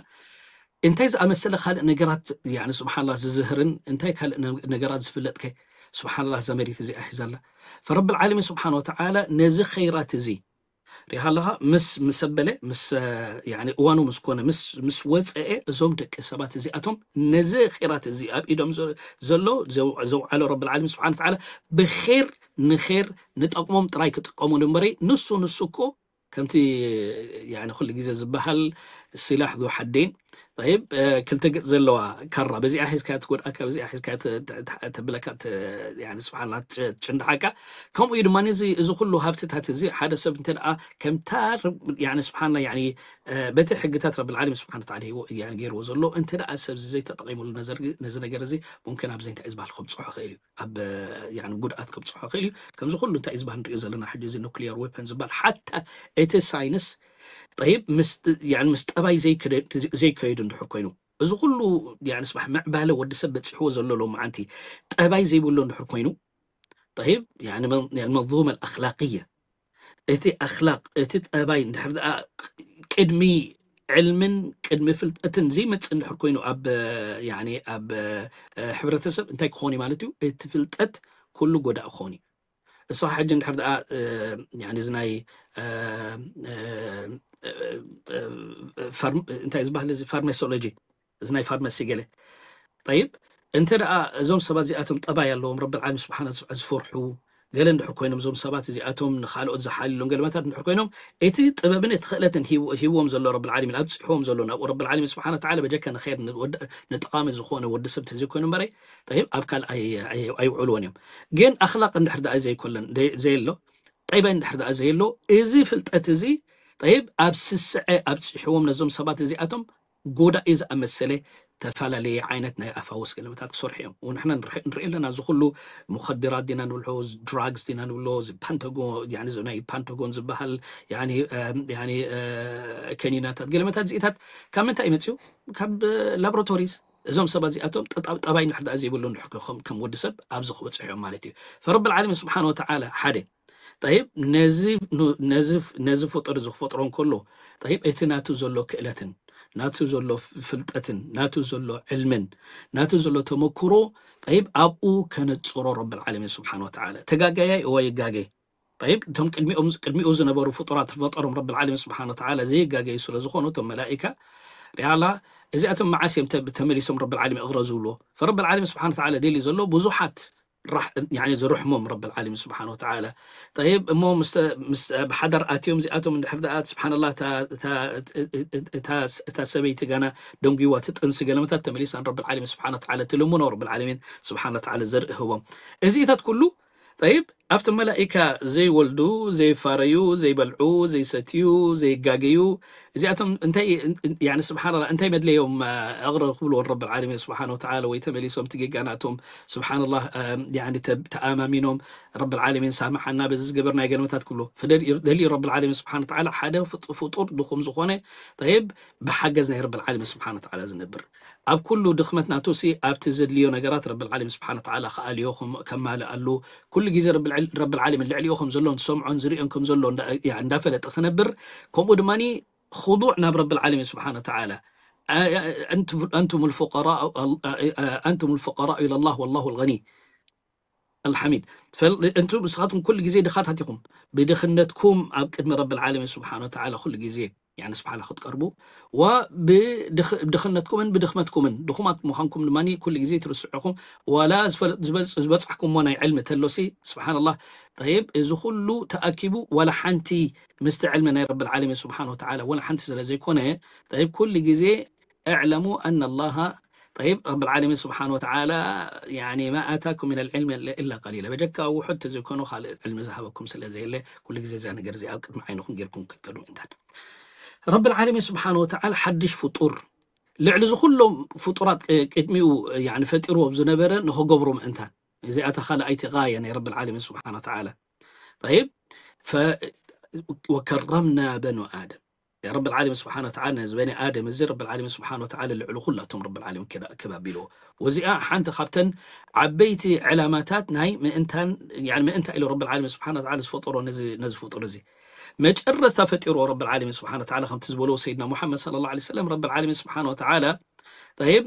እንታይ ዝኣመሰለ ካልእ ነገራት ያኒ ስብሓንላ ዝዝህርን እንታይ ካልእ ነገራት ዝፍለጥከ? ስብሓንላ እዛ መሬት እዚኣ ሒዛላ። ፈረብል ዓለሚን ስብሓን ወተዓላ ነዚ ኸይራት እዚ ሪኻ ኣለኻ ምስ ምስ ኣበለ ምስ ያኒ እዋኑ ምስ ኮነ ምስ ምስ ወፀኤ እዞም ደቂ ሰባት እዚኣቶም ነዚ ኸይራት እዚ ኣብ ኢዶም ዘሎ ዘውዓሎ ረብል ዓለሚን ስብሓን ወተዓላ ብር ንር ንጠቅሞም ጥራይ ክጥቀሙሉ እምበረይ ንሱ ንሱ እኮ ከምቲ ኩሉ ግዜ ዝበሃል ሲላሕ ዙ ሓደይን ይብ ክልተ ገፅ ዘለዋ ካራ በዚኣ ሒዝካ ትጎድኣካ በዚኣ ሒዝካ ተብለካ ስብሓላ ትጭንድሓካ። ከምኡ እዩ ድማ እዚ ኩሉ ሃፍትታት እዚ ሓደ ሰብ እንተ ከምታ ስብሓላ በቲ ሕግታት ረብል ዓለሚን ስብሓን ወተዓላ ገይርዎ ዘሎ እንተ ሰብ ዘይተጠቂሙሉ ነዚ ነገር እዚ ሙምኪን ኣብዚ እንታይ ዝበሃል ከብፅሖ ይኽእል እዩ። ኣብ ጉድኣት ከብፅሖ ይኽእል እዩ። ከምዚ ኩሉ እንታይ ዝበሃል ንሪኦ ዘለና ሕጂ እዚ ኑክሊየር ዌፐን ዝበሃል ሓታ እቲ ሳይንስ ጠይብ ምስ ጠባይ ዘይከይዱ እንድሕር ኮይኑ እዚ ኩሉ ስባሕ ምዕባለ ወዲ ሰብ በፂሕዎ ዘሎ ሎማዓንቲ ጠባይ ዘይብሉ እንድሕር ኮይኑ ጠይብ መንዙመ ኣኽላቅየ እቲ ኣኽላቅ እቲ ጠባይ እንድሕር ደኣ ቅድሚ ዕልምን ቅድሚ ፍልጠትን ዘይመፅእ እንድሕር ኮይኑ ኣብ ኣብ ሕብረተሰብ እንታይ ክኾን እዩ ማለት እዩ? እቲ ፍልጠት ኩሉ ጎዳእ ክኾን እዩ። እሱ ሕጂ እንድሕር ደኣ እዚ ናይ እንታይ ዝበሃል እዚ ፋርማሶሎጂ እዚ ናይ ፋርማሲ ገለ ጠይብ እንተ ደኣ እዞም ሰባት እዚኣቶም ጠባይ ኣለዎም ረብል ዓለሚን ስብሓን ዝፈርሑ ገለ እንድሕር ኮይኖም እዞም ሰባት እዚኣቶም ንካልኦት ዝሓልሎም ገለመታት እንድሕር ኮይኖም እቲ ጥበብን እቲ ክእለትን ሂብዎም ዘሎ ረብል ዓለሚን ኣብፅሕዎም ዘሎ ናብኡ ረብል ዓለሚን ስብሓን ወተዓላ በጀካ ንኸይር ንጠቃሚ ዝኾነ ወዲ ሰብ ተዘይኮይኑ እምበረይ ጠይብ ኣብ ካልእ ኣይውዕልዎን እዮም። ግን ኣኽላቅ እንድሕር ደኣ ዘይኮለን ዘየሎ ጠይባይ እንድሕር ደኣ ዘየሎ እዚ ፍልጠት እዚ ጠይብ ኣብ ስስዐ ኣብፅሕዎም ነዞም ሰባት እዚኣቶም ጎዳኢ ዝኣመሰለ ዝተፈላለየ ዓይነት ናይ ኣፋውስ ገለመታት ክሰርሑ እዮም። ንሕና ንርኢ ኣለና፣ እዚ ኩሉ ሙኸድራት ዲና ንብሎ፣ ድራግስ ዲና ንብሎ፣ ፓንታጎን፣ ናይ ፓንታጎን ዝበሃል ከኒናታት፣ ገለመታት እዚኢታት ካብ ምንታይ ይመፅኡ? ካብ ላቦራቶሪስ። እዞም ሰባት እዚኣቶም ጠባይ ንድሕር ደኣ ዘይብሉ፣ ከም ወዲ ሰብ ኣብዚ ክበፅሑ እዮም ማለት እዩ። ፈረብል ዓለሚን ስብሓን ወተዓላ ሓደ። ጠይብ፣ ነዚ ፍጡር እዚ ክፈጥሮ እንከሎ፣ ጠይብ፣ እቲ ናቱ ዘሎ ክእለትን ናቱ ዘሎ ፍልጠትን ናቱ ዘሎ ዕልምን ናቱ ዘሎ ተመክሮ፣ ጠይብ፣ ኣብኡ ከነጽሮ ረብል ዓለሚን ስብሓን ወተዓላ። ተጋጋያይ እወ ይጋገ። ጠይብ፣ እቶም ቅድሚኡ ዝነበሩ ፍጡራት ዝፈጠሮም ረብል ዓለሚን ስብሓን ወተዓላ ዘይጋገዩ ስለ ዝኾኑ፣ እቶም መላኢካ ሪኣላ፣ እዚኣቶም መዓስ እዮም ተመሊሶም ረብል ዓለሚን እቕረ ዝብልዎ? ፈረብል ዓለሚን ስብሓን ወተዓላ ደልዩ ዘሎ ብዙሓት ዝርሕሞም ረብል ዓለሚን ስብሓን ወተዓላ። ጠይብ፣ እሞ ብሓዳር ኣትዮም እዚኣቶም እንድሕር ደኣ ስብሓንላህ፣ እታ ሰበይቲ ጋና ደንጉይዋ ትጥንሲ ገለመታት ተመሊሳን ረብል ዓለሚን ስብሓን ወተዓላ ትልምኖ ረብል ዓለሚን ስብሓን ወተዓላ ዘርኢ ህቦም። እዚታት ኩሉ ጠይብ፣ ኣብቲ መላኢካ ዘይወልዱ፣ ዘይፋረዩ፣ ዘይበልዑ፣ ዘይሰትዩ፣ ዘይጋገዩ፣ እዚኣቶም እንታይ፣ ስብሓንላ፣ እንታይ መድለዮም እቕረ ክብልዎን ረብል ዓለሚን ስብሓን ወተዓላ? ወይ ተመሊሶም እቲ ጌጋ ናቶም ስብሓንላህ ተኣማሚኖም ረብል ዓለሚን ሳምሓና በዚ ዝገበርናዮ ገለመታት ክብሉ ደልዩ ረብል ዓለሚን ስብሓን ወተዓላ ሓደ ፍጡር ድኹም ዝኾነ ጠይብ ብሓገዝ ናይ ረብል ዓለሚን ስብሓን ወተዓላ ዝነብር ኣብ ኩሉ ድኽመት ናቱ ሲ ኣብቲ ዘድልዮ ነገራት ረብል ዓለሚን ስብሓን ወተዓላ ክኣልዮ ከማልኣሉ ኩሉ ግዜ ረብል ዓለሚን ልዕሊኡ ከም ዘሎን ዝሰምዖን ዝርእዮን ከም ዘሎ እንዳፈለጠ ክነብር ከምኡ ድማ خضوع ናብ ረብል ዓለሚን ስብሓን ወተዓላ أنتم الفقراء أنتم الفقراء إلى الله والله الغني الحميد። እንቱ ንስኻትኩም ኩሉ ግዜ ድኻታት ኢኹም። ብድኽነትኩም ኣብ ቅድሚ ረብል ዓለሚን ስብሓን ወተዓላ ኩሉ ግዜ ስብሓን ክትቀርቡ ወብድኽነትኩምን ብድኽመትኩምን ድኹማት ምዃንኩም ድማ ኩሉ ግዜ ትርስዑኹም። ዋላ ዝበፅሕኩምዎ ናይ ዕልሚ ተሎሲ ስብሓንላህ። ጠይብ፣ እዚ ኩሉ ተኣኪቡ ዋላ ሓንቲ ምስቲ ዕልሚ ናይ ረብል ዓለሚን ስብሓን ወተዓላ ዋላ ሓንቲ ስለ ዘይኮነ፣ ጠይብ፣ ኩሉ ግዜ اعلموا أن الله طيب رب العالمين سبحانه وتعالى ما آتاكم من العلم إلا قليلا በጀካ ውሑድ ተዘይኮኑ ካልእ ዕልሚ ዝሃበኩም ስለ ዘየለ ኩሉ ግዜ እዛ ነገር እዚኣ ኣብ ቅድሚ ዓይንኹም ጌርኩም ክትከዱ ምእንታን ረብል ዓለሚን ስብሓን ወተዓላ ሓድሽ ፍጡር ልዕሊ እዚ ኩሎም ፍጡራት ቅድሚኡ ፈጢርዎም ዝነበረ ንኽገብሩ ምእንታን እዚኣታ ካልኣይቲ غاية ናይ ረብል ዓለሚን ስብሓን ወተዓላ طيب وكرمنا بنو آدم ረብል ዓለሚን ስብሓን ወተዓላ ነዚ በኒ ኣደም እዚ ረብል ዓለሚን ስብሓን ወተዓላ ልዕሊ ኩላቶም ረብል ዓለሚን ክብ ኣቢልዎ። ወዚኣ ሓንቲ ካብተን ዓበይቲ ዕላማታት ናይ ምእንታን ምእንታ ኢሉ ረብል ዓለሚን ስብሓን ወተዓላ ዝፈጠሮ ነዚ ፍጡር እዚ መጨረስታ ፈጢርዎ ረብል ዓለሚን ስብሓን ወተዓላ ከምቲ ዝበልዎ ሰይድና ሙሓመድ ሰለላሁ ዐለይሂ ወሰለም ረብል ዓለሚን ስብሓን ወተዓላ ጠይብ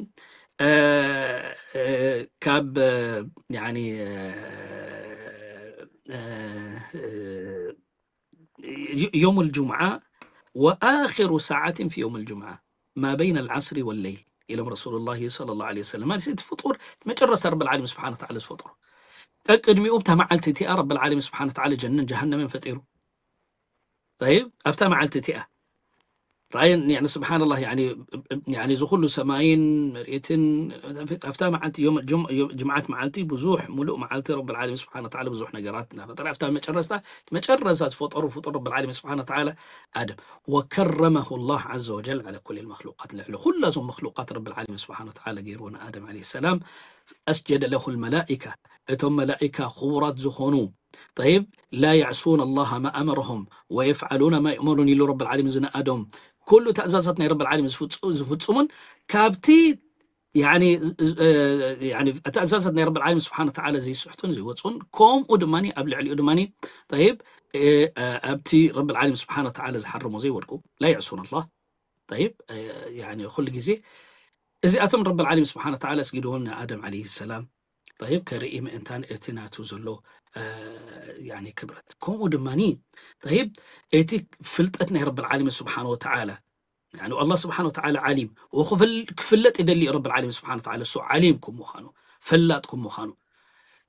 ካብ يوم الجمعة وآخر ساعة في يوم الجمعة ما بين العصر والليل ኢሎም ረሱሉላሂ ሰለላሁ ዐለይሂ ወሰለም። ማለት እቲ ፍጡር መጨረስታ ረብል ዓለሚን ስብሓን ወተዓላ ዝፈጥሮ ቀቅድሚኡ ብታ መዓልቲ እቲኣ ረብል ዓለሚን ስብሓን ወተዓላ ጀነን ጀሃነምን ፈጢሩ። ጠይብ፣ ኣብታ መዓልቲ እቲኣ ረኣየን ስብሓንላህ እዚ ኩሉ ሰማይን መሬትን ኣብታ መዓልቲ ጅምዓት መዓልቲ ብዙሕ ሙሉእ መዓልቲ ረብል ዓለሚን ስብሓን ወተዓላ ብዙሕ ነገራት እናፈጠረ ኣብታ መጨረስታ መጨረስታ ዝፈጠሩ ፍጡር ረብል ዓለሚን ስብሓን ወተዓላ ኣደም وكرمه الله عز وجل على كل المخلوقات ልዕሊ ኩላ እዞም መክሉቃት ረብል ዓለሚን ስብሓን ወተዓላ ገይርዎ ንኣደም ዓለይሂ ሰላም أسجد له الملائكة እቶም መላኢካ ክቡራት ዝኾኑ طيب لا يعصون الله ما أمرهم ويفعلون ما يؤمرون ኢሉ ረብል ዓለሚን ዝነኣዶም ኩሉ ትእዛዛት ናይ ረብል ዓለሚን ዝፍጽሙን ካብቲ ትእዛዛት ናይ ረብል ዓለሚን ስብሓን ወተዓላ ዘይስሕቱን ዘይወፅኡን ከምኡ ድማ ኣብ ልዕሊኡ ድማ طيب ኣብቲ ረብል ዓለሚን ስብሓን ወተዓላ ዝሓረሞ ዘይወድቁ لا يعصون الله طيب ኩሉ ግዜ እዚኣቶም ረብል ዓለሚን ስብሓን ወተዓላ ኣስጊድዎም ንኣደም ዓለይሂ ሰላም طيب ከርኢ ምእንታን እቲ ናቱ ዘሎ ክብረት ከምኡ ድማ طيب እቲ ፍልጠት ናይ ረብል ዓለሚን ስብሓን ወተዓላ ኣላህ ስብሓን ወተዓላ ዓሊም ክፍለጥ ይደሊ እዩ ረብል ዓለሚን ስብሓን ወተዓላ እሱ ዓሊም ከም ምዃኑ ፈላጥ ከም ምዃኑ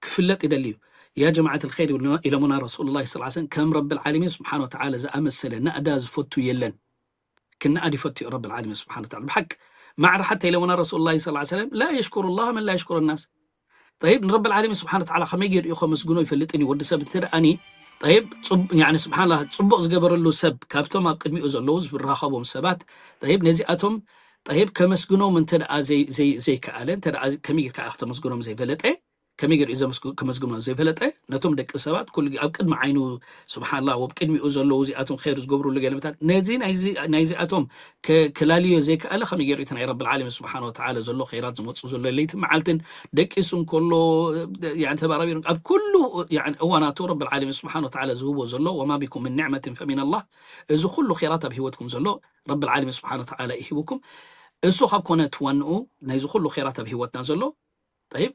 ክፍለጥ ይደሊ እዩ ያ ጀማዓት ልኸይር ኢሎሙና ረሱሉላህ ስ ሰለም ከም ረብል ዓለሚን ስብሓን ወተዓላ ዝኣመሰለ ናእዳ ዝፈቱ የለን ክነኣድ ይፈቱ እዩ ረብል ዓለሚን ስብሓን ወተዓላ ብሓቂ ማዕረ ሓታ ኢሎሙና ረሱሉላህ ስ ሰለም ላ የሽኩሩ ላህ መን ላ የሽኩሩ ናስ طيب ንረብል ዓለሚን ስብሓን ወተዓላ ከመይ ገይሩ እዩ ከመስግኖ ይፈልጥን እዩ ወዲ ሰብ እንተ ደኣኒ طيب ስብሓንላ ፅቡቕ ዝገበረሉ ሰብ ካብቶም ኣብ ቅድሚኡ ዘለዉ ዝራኸቦም ሰባት طيب ነዚኣቶም ጠይብ ከመስግኖም እንተ ደኣ ዘይ- ዘይ- ዘይከኣለ እንተ ደኣ ከመይ ጌርካ ኢኻ ክተመስግኖም ዘይፈለጠ ከመይ ገይሩ እዩ ዘመስግ- ከመስግኖም ዘይፈለጠ ነቶም ደቂ ሰባት ኩሉ ግዜ ኣብ ቅድሚ ዓይኑ ስብሓንላ ወብ ቅድሚኡ ዘለዉ እዚኣቶም ኸይር ዝገብሩሉ ገለመታት ነዚ ናይዚ- ናይዚኣቶም ከ- ክላልዮ ዘይከኣለ ከመይ ገይሩ እቲ ናይ ረብል ዓለሚን ስብሓን ወተዓላ ዘሎ ኸይራት ዝመፁ ዘሎ ለይቲ መዓልትን ደቂሱ እንከሎ ያኒ ተባራቢሩ ኣብ ኩሉ ያኒ እዋናቱ ረብል ዓለሚን ስብሓን ወተዓላ ዝህቦ ዘሎ ወማ ቢኩም ምን ኒዕመትን ፈሚን ኣላህ እዚ ኩሉ ኸይራት ኣብ ህይወትኩም ዘሎ ረብል ዓለሚን ስብሓን ወተዓላ ይሂቡኩም እሱ ካብ ኮነ ትዋንኡ ናይዚ ኩሉ ኸይራት ኣብ ህይወትና ዘሎ ጠይብ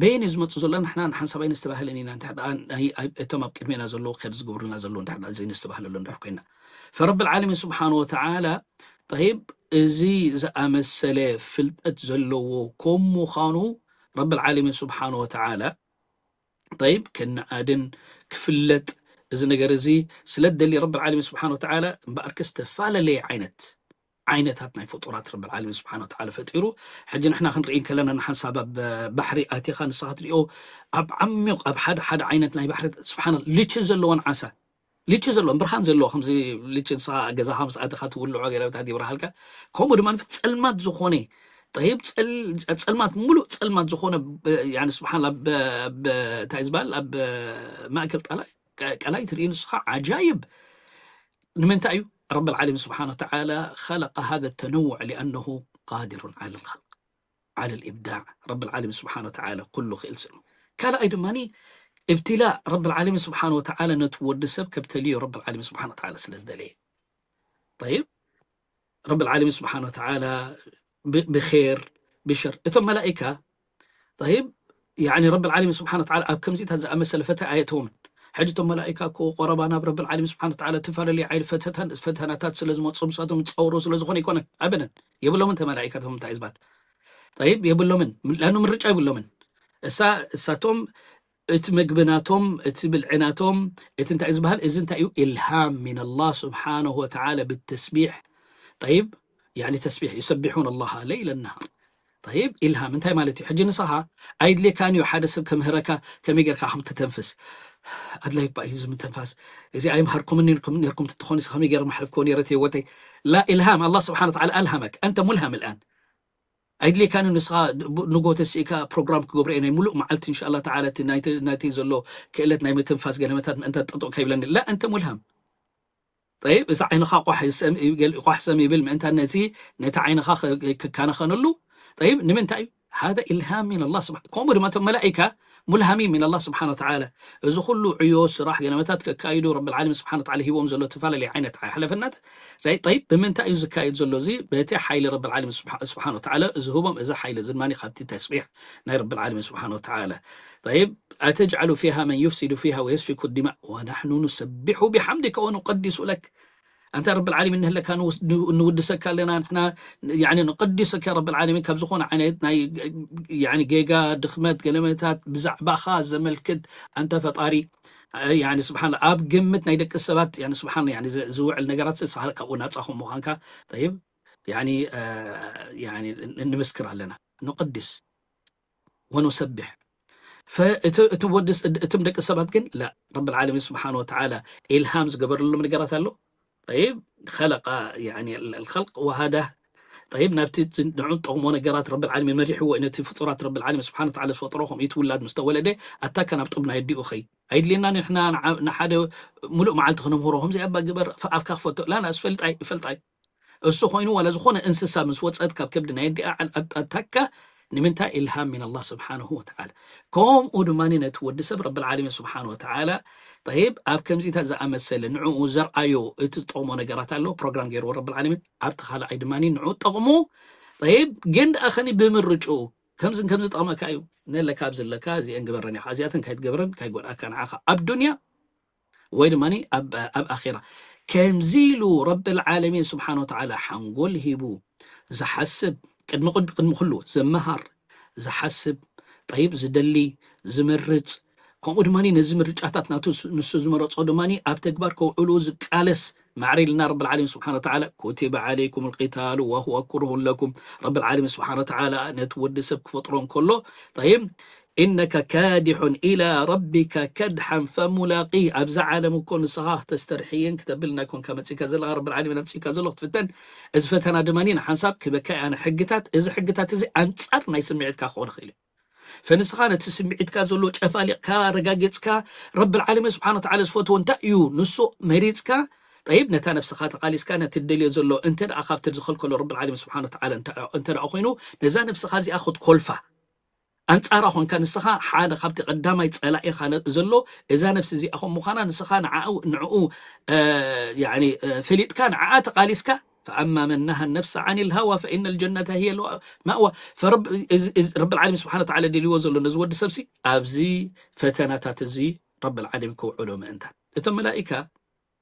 በየን እዩ ዝመፁ ዘሎ ንሕና ንሓንሳብ ኣይነስተባህልን ኢና እንድሕር ደኣ ናይ- ኣይ- እቶም ኣብ ቅድሜና ዘለዉ ኸይር ዝገብሩልና ዘለዉ እንድሕር ደኣ ዘይነስተባህለሉ እንድሕር ኮይና ፈረብል ዓለሚን ስብሓን ወተዓላ ጠይብ እዚ ዝኣመሰለ ፍልጠት ዘለዎ ከም ምዃኑ ረብል ዓለሚን ስብሓን ወተዓላ ጠይብ ክነኣድን ክፍለጥ እዚ ነገር እዚ ስለ ደሊ ረብል ዓለሚን ስብሓን ወተዓላ እምበኣርከ ዝተፈላለየ ዓይነት ዓይነታት ናይ ፍጡራት ረብል ዓለሚን ስብሓን ወተዓላ ፈጢሩ ሕጂ ንሕና ክንርኢ ከለና ንሓንሳብ ኣብ ባሕሪ ኣቲኻ ንስኻ ትሪኦ ኣብ ዓሚቕ ኣብ ሓደ ሓደ ዓይነት ናይ ባሕሪ ስብሓን ልቺ ዘለዎን ዓሳ ልቺ ዘለዎን ብርሃን ዘለዎ ከምዚ ልቺ ንስኻ ገዛኻ ምስ ኣተኻ ትውልዖ ገለታት ይብርሃልካ ከምኡ ድማ ጸልማት ዝኾነ ጠይብ ጸል- ጸልማት ሙሉእ ጸልማት ዝኾነ ብ- ያኒ ስብሓን ኣብ ብ- እንታይ ዝበሃል ኣብ ማእከል ጣላይ ቀላይ ትርኢ ንስኻ ዓጃይብ ንምንታይ እዩ ረብ العالمين سبحانه وتعالى خلق هذا التنوع لأنه قادر على الخلق على الإبداع ረብ العالمين سبحانه وتعالى ኩሉ ክእል ስሉ ካልኣይ ድማ ابتلاء ረብ العالمين سبحانه وتعالى ነቲ ወዲ ሰብ ከብተልዮ ረብ العالمين سبحانه وتعالى ስለ ዝደለየ طيب ረብ العالمين سبحانه وتعالى ብ- ብخير ብሸር እቶም መላኢካ طيب يعني ረብ العالمين سبحانه وتعالى ኣብ ከምዚታት ዝኣመሰለ ፈተና ኣየእተዎምን ሕጂ እቶም መላኢካ እኮ ቆረባ ናብ ረብ العالمين سبحانه وتعالى ተፈላለዩ ዓይነት ፈተታን ፈተናታት ስለ ዝመፅኦም ንሳቶም ዝፃወሩ ስለ ዝኾነ ኣይኮነን ኣበደን የብሎምን እተ መላኢካ እቶም እንታይ ዝበሃል طيب የብሎምን ላኑ ምርጫ የብሎምን እሳ እሳቶም እቲ ምግቢ ናቶም እቲ ብልዒ ናቶም እቲ እንታይ ዝበሃል እዚ እንታይ እዩ إلهام من الله سبحانه وتعالى بالتسبيح طيب يعني تسبيح يسبحون الله ليلا نهار طيب إلهام እንታይ ማለት እዩ ሕጂ ንስኻ ኣይድልየካን እዩ ሓደ ሰብ ከምህረካ ከመይ ጌርካ ከም ትተንፍስ ኣድላይ እባ እዩ እዚ ምትንፋስ እዚ ኣይምሃርኩምን ነርኩም ነርኩም ትትኾኑ ከመይ ጌር ማሕለፍክዎ ነረ ህይወተይ لا إلهام الله سبحانه وتعالى ألهمك أنت ملهم الآن ኣይድልየካን ንስኻ ንጎ ተሲእካ ፕሮግራም ክገብሮ ናይ ሙሉእ መዓልቲ እንሻላ ተዓላ ናይቲ ዘሎ ክእለት ናይ ምትንፋስ ገለመታት ምእንታ ጠጥቕ ከይብለኒ ላ እንተ ሙልሃም ጠይብ እዚ ዓይንኻ ቋሕ ሰም ይብል ምእንታ ነቲ ነቲ ዓይንኻ ክከናኸነሉ ጠይብ ንምንታይ እዩ هذا إلهام من الله سبحانه ከምኡ ድማ እቶም መላኢካ ሙልሃሚን من الله سبحانه وتعالى እዚ ኩሉ ዕዮ ስራሕ ገለመታት ከካይዱ ረብ العالمين سبحانه وتعالى ሂቦም ዘሎ ተፈላለየ ዓይነት ሓለፍነት طيب ብምንታይ እዩ ዝካየድ ዘሎ እዚ በቲ ሓይሊ ረብ العالمين سبحانه وتعالى ዝህቦም እዚ ሓይሊ እዚ ድማ ካብቲ ተስቢሕ ናይ ረብ العالمين سبحانه وتعالى طيب أتجعل فيها من يفسد فيها ويسفك الدماء ونحن نسبح بحمدك ونقدس لك ኣንታ ረብ العالمين ንህለካ ንውድሰካ ኣለና ንሕና يعني نقدسك يا رب العالمين ካብ ዝኾነ ዓይነት ናይ يعني ጌጋ ድኽመት ገለመታት ብዛዕባኻ ዘመልክት ኣንታ ፈጣሪ يعني سبحان ኣብ ግምት ናይ ደቂ ሰባት يعني سبحان يعني ዝውዕል ነገራት ስኻ ካብኡ ናፃ ከም ምዃንካ طيب يعني يعني ንምስክር ኣለና نقدس ونسبح እቲ ወዲ እቶም ደቂ ሰባት ግን لا رب العالمين سبحانه وتعالى إلهام ዝገበረሎም ነገራት ኣሎ طيب خلق يعني الخلق وهداه طيب ናብቲ ንዑ ጠቕሞ ነገራት ረብ العالمين መሪሕዎ ነቲ ፍጡራት ረብ العالمين سبحانه وتعالى ዝፈጥሮ ከምኡ ትውላድ ምስ ተወለደ ኣታካ ናብ ጥብ ናይ ኣዲኡ ኸይ ኣይድልየና ንሕና ንሓደ ሙሉእ መዓልቲ ክነምህሮ ከምዚ ኣባ ግበር ኣፍካ ክፈቶ لا لا ዝፈልጣይ ይፈልጣይ እሱ ኮይኑ ዋላ ዝኾነ እንስሳ ምስ ወፀት ካብ ከብዲ ናይ ኣዲኣ ኣታካ ንምንታይ إلهام من الله سبحانه وتعالى ከምኡ ድማ ነቲ ወዲ ሰብ ረብ العالمين سبحانه وتعالى طيب ኣብ ከምዚታት ዝኣመሰለ ንዕኡ ዘርኣዮ እቲ ዝጠቕሞ ነገራት ኣሎ ፕሮግራም ገይርዎ ረብ العالمين ኣብቲ ካልኣይ ድማ ንዕኡ ጠቕሙ طيب ግን ደኣ ኸኒ ብምርጭኡ ከምዝን ከምዚ ጠቕመካ እዩ ነለካ ኣብዚ ኣለካ እዚአን ግበረን ኢኻ እዚኣተን ካይትገብረን ካይጎድኣካ ንዓኻ ኣብ ዱንያ ወይ ድማ ኣብ ኣኼራ ከምዚ ኢሉ ረብ العالمين سبحانه وتعالى ሓንጎል ሂቡ ዝሓስብ ቅድሚ ቅድሚ ኩሉ ዝመሃር ዝሓስብ طيب ዝደሊ ዝመርፅ ከምኡ ድማ ነዚ ምርጫታት ናቱ ንሱ ዝመረፆ ድማ ኣብ ተግባር ከውዕሉ ዝቃለስ ማዕረ ኢልና ረብ العالمين سبحانه وتعالى كتب عليكم القتال وهو كره لكم ረብ العالمين سبحانه وتعالى ነቲ ወዲ ሰብ ክፈጥሮ እንከሎ طيب إنك كادح إلى ربك كدحا فملاقيه። ኣብዛ ዓለም እኮ ንስኻ ክተስተርሕይን ክተብልና ኮንካ መጺእካ ዘለኻ፣ ረብል ዓለሚን ኣምጺእካ ዘሎ ክትፍተን። እዚ ፈተና ድማ ንሓንሳብ ክበካ ኣነ ሕግታት፣ እዚ ሕግታት እዚ ኣንጻር ናይ ስምዒትካ ክኾን ይኽእል እዩ። ፈንስኻ ነቲ ስምዒትካ ዘሎ ጨፋሊቕካ ረጋጊጽካ፣ ረብል ዓለሚን ስብሓን ወተዓላ ዝፈትዎ እንታይ እዩ ንሱ መሪጽካ። ጠይብ፣ ነታ ነፍስኻ ተቓሊስካ ነቲ ደልዮ ዘሎ እንተ ደኣ ካብቲ ዝኸልከሎ ረብል ዓለሚን ስብሓን ወተዓላ እንተ ደኣ ኮይኑ፣ ነዛ ነፍስኻ እዚኣ ክትኮልፋ ኣንጻራ ኾንካ፣ ንስኻ ሓደ ካብቲ ቀዳማይ ጸላኢኻ ነ-፣ ዘሎ እዛ ነፍሲ እዚኣ ከም ምዃና፣ ንስኻ ንዓኡ፣ ንዕኡ፣ እ፣ ያኒ፣ እ፣ ፈሊጥካ ንዓኣ ተቓሊስካ፣ فأما من نهى النفس عن الهوى فإن الجنة هي المأوى. ፈረብ-፣ እዚ፣ እዚ ረብል ዓለሚን ስብሓን ወተዓላ ደልይዎ ዘሎ ነዚ ወዲ ሰብሲ ኣብዚ ፈተናታት እዚ ረብል ዓለሚን ክውዕሎ ምእንታን። እቶም መላኢካ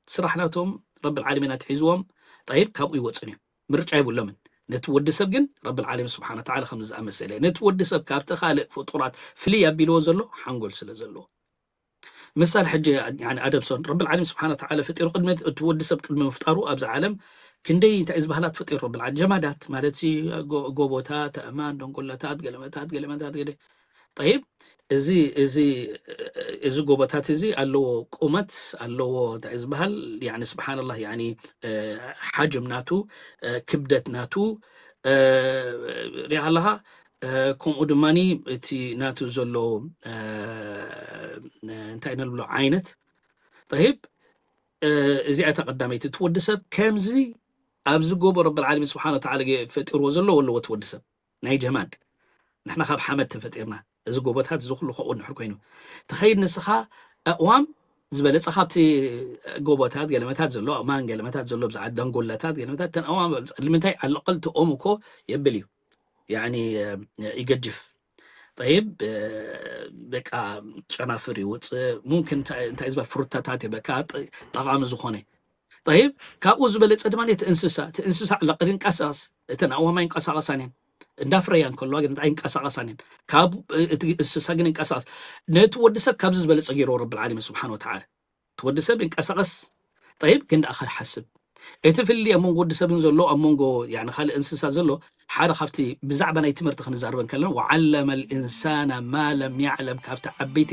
ስራሕ ናቶም ረብል ዓለሚን ኣትሒዝዎም፣ ጠይብ፣ ካብኡ ይወፅን እዮም። ምርጫ የብሎምን። ነቲ ወዲ ሰብ ግን ረብል ዓለሚን ስብሓን ወተዓላ ከምዚ ዝኣመሰለ፣ ነቲ ወዲ ሰብ ካብቲ ካልእ ፍጡራት ፍልይ ኣቢልዎ ዘሎ ሓንጎል ስለ ዘለዎ። ምሳል ሕጂ፣ ያኒ፣ ኣደምሶን ረብል ዓለሚን ስብሓን ወተዓላ ፈጢሩ፣ ቅድሚ እቲ ወዲ ሰብ ቅድሚ ምፍጣሩ ኣብዚ ዓለም ክንደይ እንታይ ዝበሃላት ፈጢሩ ረብል ዓለሚን፣ ጀማዳት ማለት ሲ፣ ጎ-፣ ጎቦታት፣ ኣእማን፣ ደንጎላታት፣ ገለመታት፣ ገለመታት፣ ገለ። ጠይብ፣ እዚ፣ እዚ፣ እዚ ጎቦታት እዚ ኣለዎ ቁመት፣ ኣለዎ እንታይ ዝበሃል፣ ያኒ፣ ስብሓንላህ፣ ያኒ፣ እ፣ ሓጅም ናቱ፣ እ፣ ክብደት ናቱ፣ እ፣ ሪኣ ኣለኻ። እ፣ ከምኡ ድማኒ እቲ ናቱ ዘሎ፣ እ፣ እ፣ እንታይ ነብሎ ዓይነት። ጠይብ፣ እ፣ እዚኣ እታ ቀዳመይቲ። እቲ ወዲ ሰብ ከምዚ ኣብዚ ጎቦ ረብል ዓለሚን ስብሓን ወተዓላ ገ-፣ ፈጢርዎ ዘሎ ኣለዎ እቲ ወዲ ሰብ ናይ ጀማድ። ንሕና ካብ ሓመድ ተፈጢርና። እዚ ጎቦታት እዚ ኩሉ ከምኡ እንድሕር ኮይኑ፣ ትኸይድ ንስኻ ኣእዋም ዝበለጸ ካብቲ ጎቦታት ገለመታት ዘሎ፣ ኣእማን ገለመታት ዘሎ፣ ብዛዕባ ደንጎላታት ገለመታት፣ እተን ኣእዋም ዝበለጸ። ንምንታይ? ኣለቐል እቲ ኦም እኮ የብል እዩ። ያኒ፣ እ፣ ይገጅፍ። ጠይብ፣ እ፣ በቃ ጨናፍር ይውፅእ። ሙምክን እንታይ፣ እንታይ ዝበሃል ፍሩታታት ይበካ ጥ-፣ ጠቓሚ ዝኾነ። ጠይብ፣ ካብኡ ዝበለጸ ድማ እቲ እንስሳ፣ እቲ እንስሳ ኣለቐል ይንቀሳቐስ። እተን ኣእዋም ኣይንቀሳቐሳን እየን። እንዳፍረያ እንከለዋ ግን ኣይንቀሳቐሳን እየን። ካብ እቲ እንስሳ ግን ይንቀሳቐስ። ነቲ ወዲ ሰብ ካብዚ ዝበለጸ ገይርዎ ረብል ዓለሚን ስብሓን ወተዓላ። እቲ ወዲ ሰብ ይንቀሳቐስ፣ ጠይብ፣ ግን ደኣ ከይሓስብ። እቲ ፍልልይ ኣብ መንጎ ወዲ ሰብን ዘሎ፣ ኣብ መንጎ፣ ያኒ፣ ካልእ እንስሳ ዘሎ፣ ሓደ ካብቲ ብዛዕባ ናይ ትምህርቲ ክንዛረብ እንከለና፣ وعلم الإنسان ما لم يعلم፣ ካብቲ ዓበይቲ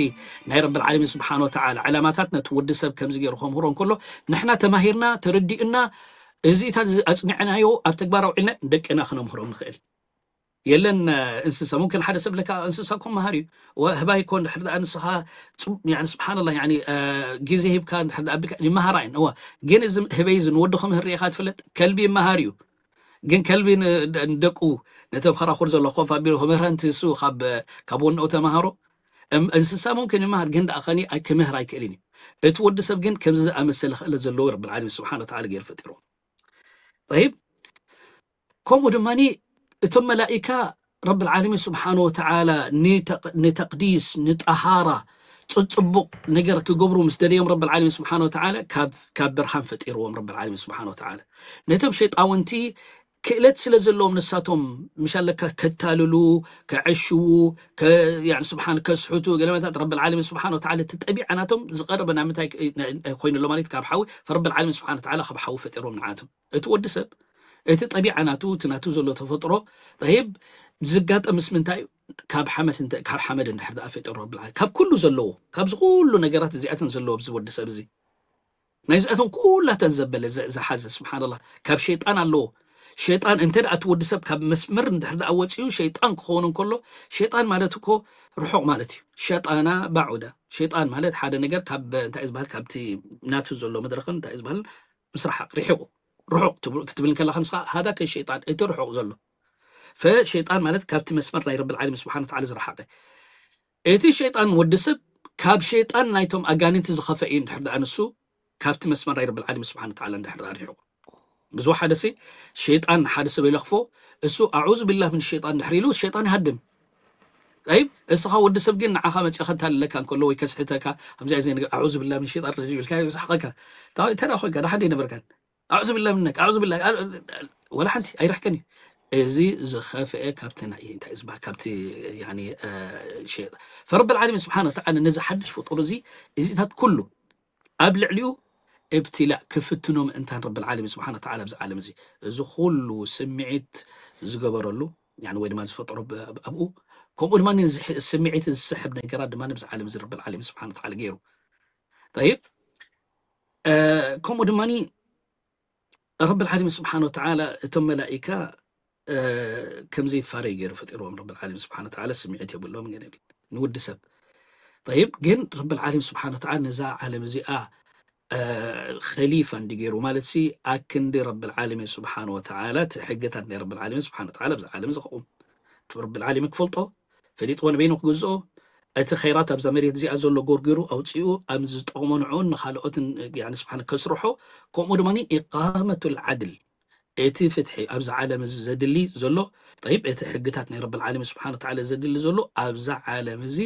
ናይ ረብል ዓለሚን ስብሓን ወተዓላ ዕላማታት ነቲ ወዲ ሰብ ከምዚ ገይሩ ከምህሮ እንከሎ፣ ንሕና ተማሂርና፣ ተረዲእና፣ እዚታት እዚ ኣጽኒዕናዮ፣ ኣብ ተግባር ኣውዒልና፣ ደቅና ክነምህሮም ንኽእል። የለን፣ እ፣ እንስሳ። ሙምክን ሓደ ሰብ ለካ እንስሳ እኮ መሃር እዩ። ወ-፣ ህባይ እኮ እንድሕር ደኣ ንስኻ ጽቡ-፣ ያኒ፣ ስብሓንላህ፣ ያኒ፣ እ፣ ግዜ ሂብካ እንድሕር ደኣ ኣቢልካ ይመሃራ እየን። እወ፣ ግን እዚ ህበይ እዚ ንወዱ ክምህር ርኢኻ ትፈልጥ? ከልቢ ይመሃር እዩ። ግን ከልቢ ን-፣ ደ-፣ ንደቁ ነቶም ኸራኹር ዘሎ ኮፍ ኣቢሉ ክምህረን እቲ እሱ ካብ፣ ካብ ወንኡ ተማሃሮ? እም-፣ እንስሳ ሙምክን ይመሃር፣ ግን ደኣ ኸኒ ኣይ-፣ ክምህር ኣይክእልን እዩ። እቲ ወዲ ሰብ ግን ከምዚ ዝኣመሰለ ክእለት ዘለዎ ረብል ዓለሚን ስብሓን ወተዓላ ገይሩ ፈጢርዎ። ጠይብ፣ ከምኡ ድማኒ እቶም መላኢካ ረብል ዓለሚን ስብሓን ወተዓላ ንተቅ-፣ ንተቅዲስ፣ ንጠሃራ፣ ጽ-፣ ጽቡቕ ነገር ክገብሩ ምስ ደለዮም ረብል ዓለሚን ስብሓን ወተዓላ ካብ፣ ካብ ብርሃን ፈጢርዎም ረብል ዓለሚን ስብሓን ወተዓላ። ነቶም ሸይጣውንቲ ክእለት ስለ ዘለዎም ንሳቶም ምሻለካ ከታልሉ፣ ከዐሽዉ፣ ከ-፣ ያኒ ስብሓን ከስሕቱ፣ ገለመታት ረብል ዓለሚን ስብሓን ወተዓላ እቲ ጠቢዓ ናቶም ዝቐረበ ናብ ምንታይ ክ-፣ ነ-፣ ኮይኑ ኣሎ ማለት ካብ ሓዊ፣ ፈረብል ዓለሚን ስብሓን ወተዓላ ካብ ሓዊ ፈጢሮም ንዓቶም። እቲ ወዲ ሰብ እቲ ጠቢዓ ናቱ፣ እቲ ናቱ ዘሎ ተፈጥሮ፣ ጠይብ፣ ዝጋጠም ምስ ምንታይ እዩ? ካብ ሓመድ እንተ-፣ ካብ ሓመድ እንድሕር ደኣ ፈጢሩ ረብል ዓለሚን። ካብ ኩሉ ዘለዎ፣ ካብዚ ኩሉ ነገራት እዚኣተን ዘለዎ ኣብዚ ወዲ ሰብ እዚ፣ ናይዚኣተን ኩላተን ዘበለ ዘ-፣ ዝሓዘ፣ ስብሓንላህ፣ ካብ ሸይጣን ኣለዎ። ሸይጣን እንተ ደኣ እቲ ወዲ ሰብ ካብ መስመር እንድሕር ደኣ ወፂኡ፣ ሸይጣን ክኸውን እንከሎ፣ ሸይጣን ማለት እኮ ርሑቕ ማለት እዩ። ሸጣና ባዑዳ። ሸይጣን ማለት ሓደ ነገር ካብ፣ እንታይ እዩ ዝበሃል፣ ካብቲ ናቱ ዘሎ መድረኽን፣ እንታይ እዩ ዝበሃል፣ ምስ ረሓቕ፣ ርሒቑ፣ ርሑቕ ትብል-፣ ክትብል እንከለኻ ንስኻ፣ ሃዳ ከሸይጣን፣ እቲ ርሑቕ ዘሎ። ፈሸይጣን ማለት ካብቲ መስመር ናይ ረብል ዓለሚን ስብሓን ወተዓላ ዝረሓቐ። እቲ ሸይጣን ወዲ ሰብ ካብ ሸይጣን ናይቶም ኣጋንንቲ ዝኸፈ እዩ እንድሕር ደኣ ንሱ ካብቲ መስመር ናይ ረብል ዓለሚን ስብሓን ወተዓላ እንድሕር ደኣ ርሒቑ። ብዙሕ ሓደ ሲ ሸይጣን ንሓደ ሰብ የለኽፎ፣ እሱ ኣዑዙ ቢላህ ምን ሸይጣን እንድሕር ኢሉ ሸይጣን ይሃድም። ጠይብ፣ እስኻ ወዲ ሰብ ግን ንዓኻ መጺኡ ከታልለካ እንከሎ ወይ ከስሕተካ፣ ከምዚ ዓይነት ነገር ኣዑዙ ቢላህ ምን ሸይጣን ረጂም ኢልካ ይስሕቐካ። እንታይ ደኣ ኮይንካ፣ ደሓን ዶ ኣይነበርካን? ኣዑዙ ቢላህ ምነክ፣ ኣዑዙ ቢላህ፣ ኣ-፣ ኣ-፣ ወላ ሓንቲ ኣይረሕቀን እዩ። እዚ ዝኸፍአ ካብቲ ናይ፣ እንታይ እዩ ዝበሃል፣ ካብቲ፣ ያኒ፣ እ፣ ሸይጣን። ፈረብል ዓለሚን ስብሓን ወተዓላ ነዚ ሓድሽ ፍጡር እዚ፣ እዚታት ኩሉ ኣብ ልዕሊኡ እብትላእ ክፍትኖ ምእንታን ረብል ዓለሚን ስብሓን ወተዓላ ኣብዚ ዓለም እዚ፣ እዚ ኩሉ ስምዒት ዝገበረሉ፣ يعني ወይ ድማ ዝፈጠሮ ብ- ኣብኡ። ከምኡ ድማ እዚ ሕ- ስምዒት ዝስሕብ ነገራት ድማ ኣብዚ ዓለም እዚ ረብል ዓለሚን ስብሓን ወተዓላ ገይሩ። ጠይብ፣ እ፣ ከምኡ ድማ ረብል ዓለሚን ስብሓን ወተዓላ እቶም መላኢካ፣ እ፣ ከምዚ ይፋረዩ ገይሩ ፈጢርዎም። ረብል ዓለሚን ስብሓን ወተዓላ ስምዒት የብሎም ገለ ንወዲ ሰብ። ጠይብ፣ ግን ረብል ዓለሚን ስብሓን ወተዓላ ነዛ ዓለም እዚኣ፣ እ፣ ኸሊፋ እንዲ ገይሩ ማለት ሲ ኣክንዲ ረብል ዓለሚን ስብሓን ወተዓላ እቲ ሕግታት ናይ ረብል ዓለሚን ስብሓን ወተዓላ ኣብዚ ዓለም እዚ ከቑም። ረብል ዓለሚን ክፈልጦ፣ ፈሊጥዎ ንበይኑ ክግዝኦ፣ እቲ ኸይራት ኣብዛ መሬት እዚኣ ዘሎ ጎርጊሩ ኣውፂኡ ኣብ ዝጠቕሞ ንዕኡን ንኻልኦትን፣ ያኒ ስብሓን ከስርሖ፣ ከምኡ ድማ ኢቃመቱል ዓድል፣ እቲ ፍትሒ ኣብዛ ዓለም እዚ ዘድሊ ዘሎ፣ ጠይብ፣ እቲ ሕግታት ናይ ረብል ዓለሚን ስብሓን ወተዓላ ዘድሊ ዘሎ ኣብዛ ዓለም እዚ፣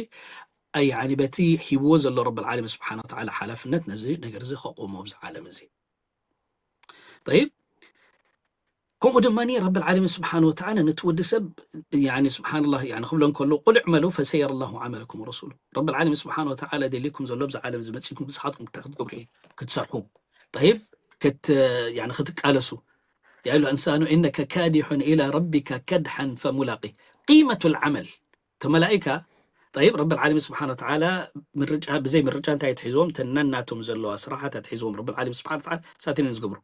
ያኒ በቲ ሂብዎ ዘሎ ረብል ዓለሚን ስብሓን ወተዓላ ሓላፍነት ነዚ ነገር እዚ ከቑሞ ኣብዚ ዓለም እዚ። ጠይብ፣ ከምኡ ድማ ረብል ዓለሚን ስብሓን ወተዓላ ነቲ ወዲ ሰብ፣ ያኒ ስብሓንላህ፣ ያኒ ክብሎ እንከሎ፣ ቁል ዕመሉ ፈሰየረ ላሁ ዓመለኩም ወረሱሉ። ረብል ዓለሚን ስብሓን ወተዓላ ደልይኩም ዘሎ ኣብዚ ዓለም እዚ መፂእኩም ንስኻትኩም እንታይ ክትገብሩ እዩ? ክትሰርሑ። ጠይብ፣ ክት-፣ ያኒ ክትቃለሱ። يا أيها الإنسان إنك كادح إلى ربك كدحا فملاقيه. قيمة العمل. እቲ መላኢካ፣ ጠይብ፣ ረብል ዓለሚን ስብሓን ወተዓላ ምርጫ፣ ብዘይ ምርጫ እንታይ ኣትሒዝዎም? እተን ነናቶም ዘለዋ ስራሓት ኣትሒዝዎም ረብል ዓለሚን ስብሓን ወተዓላ ሳትንን ዝገብሩ።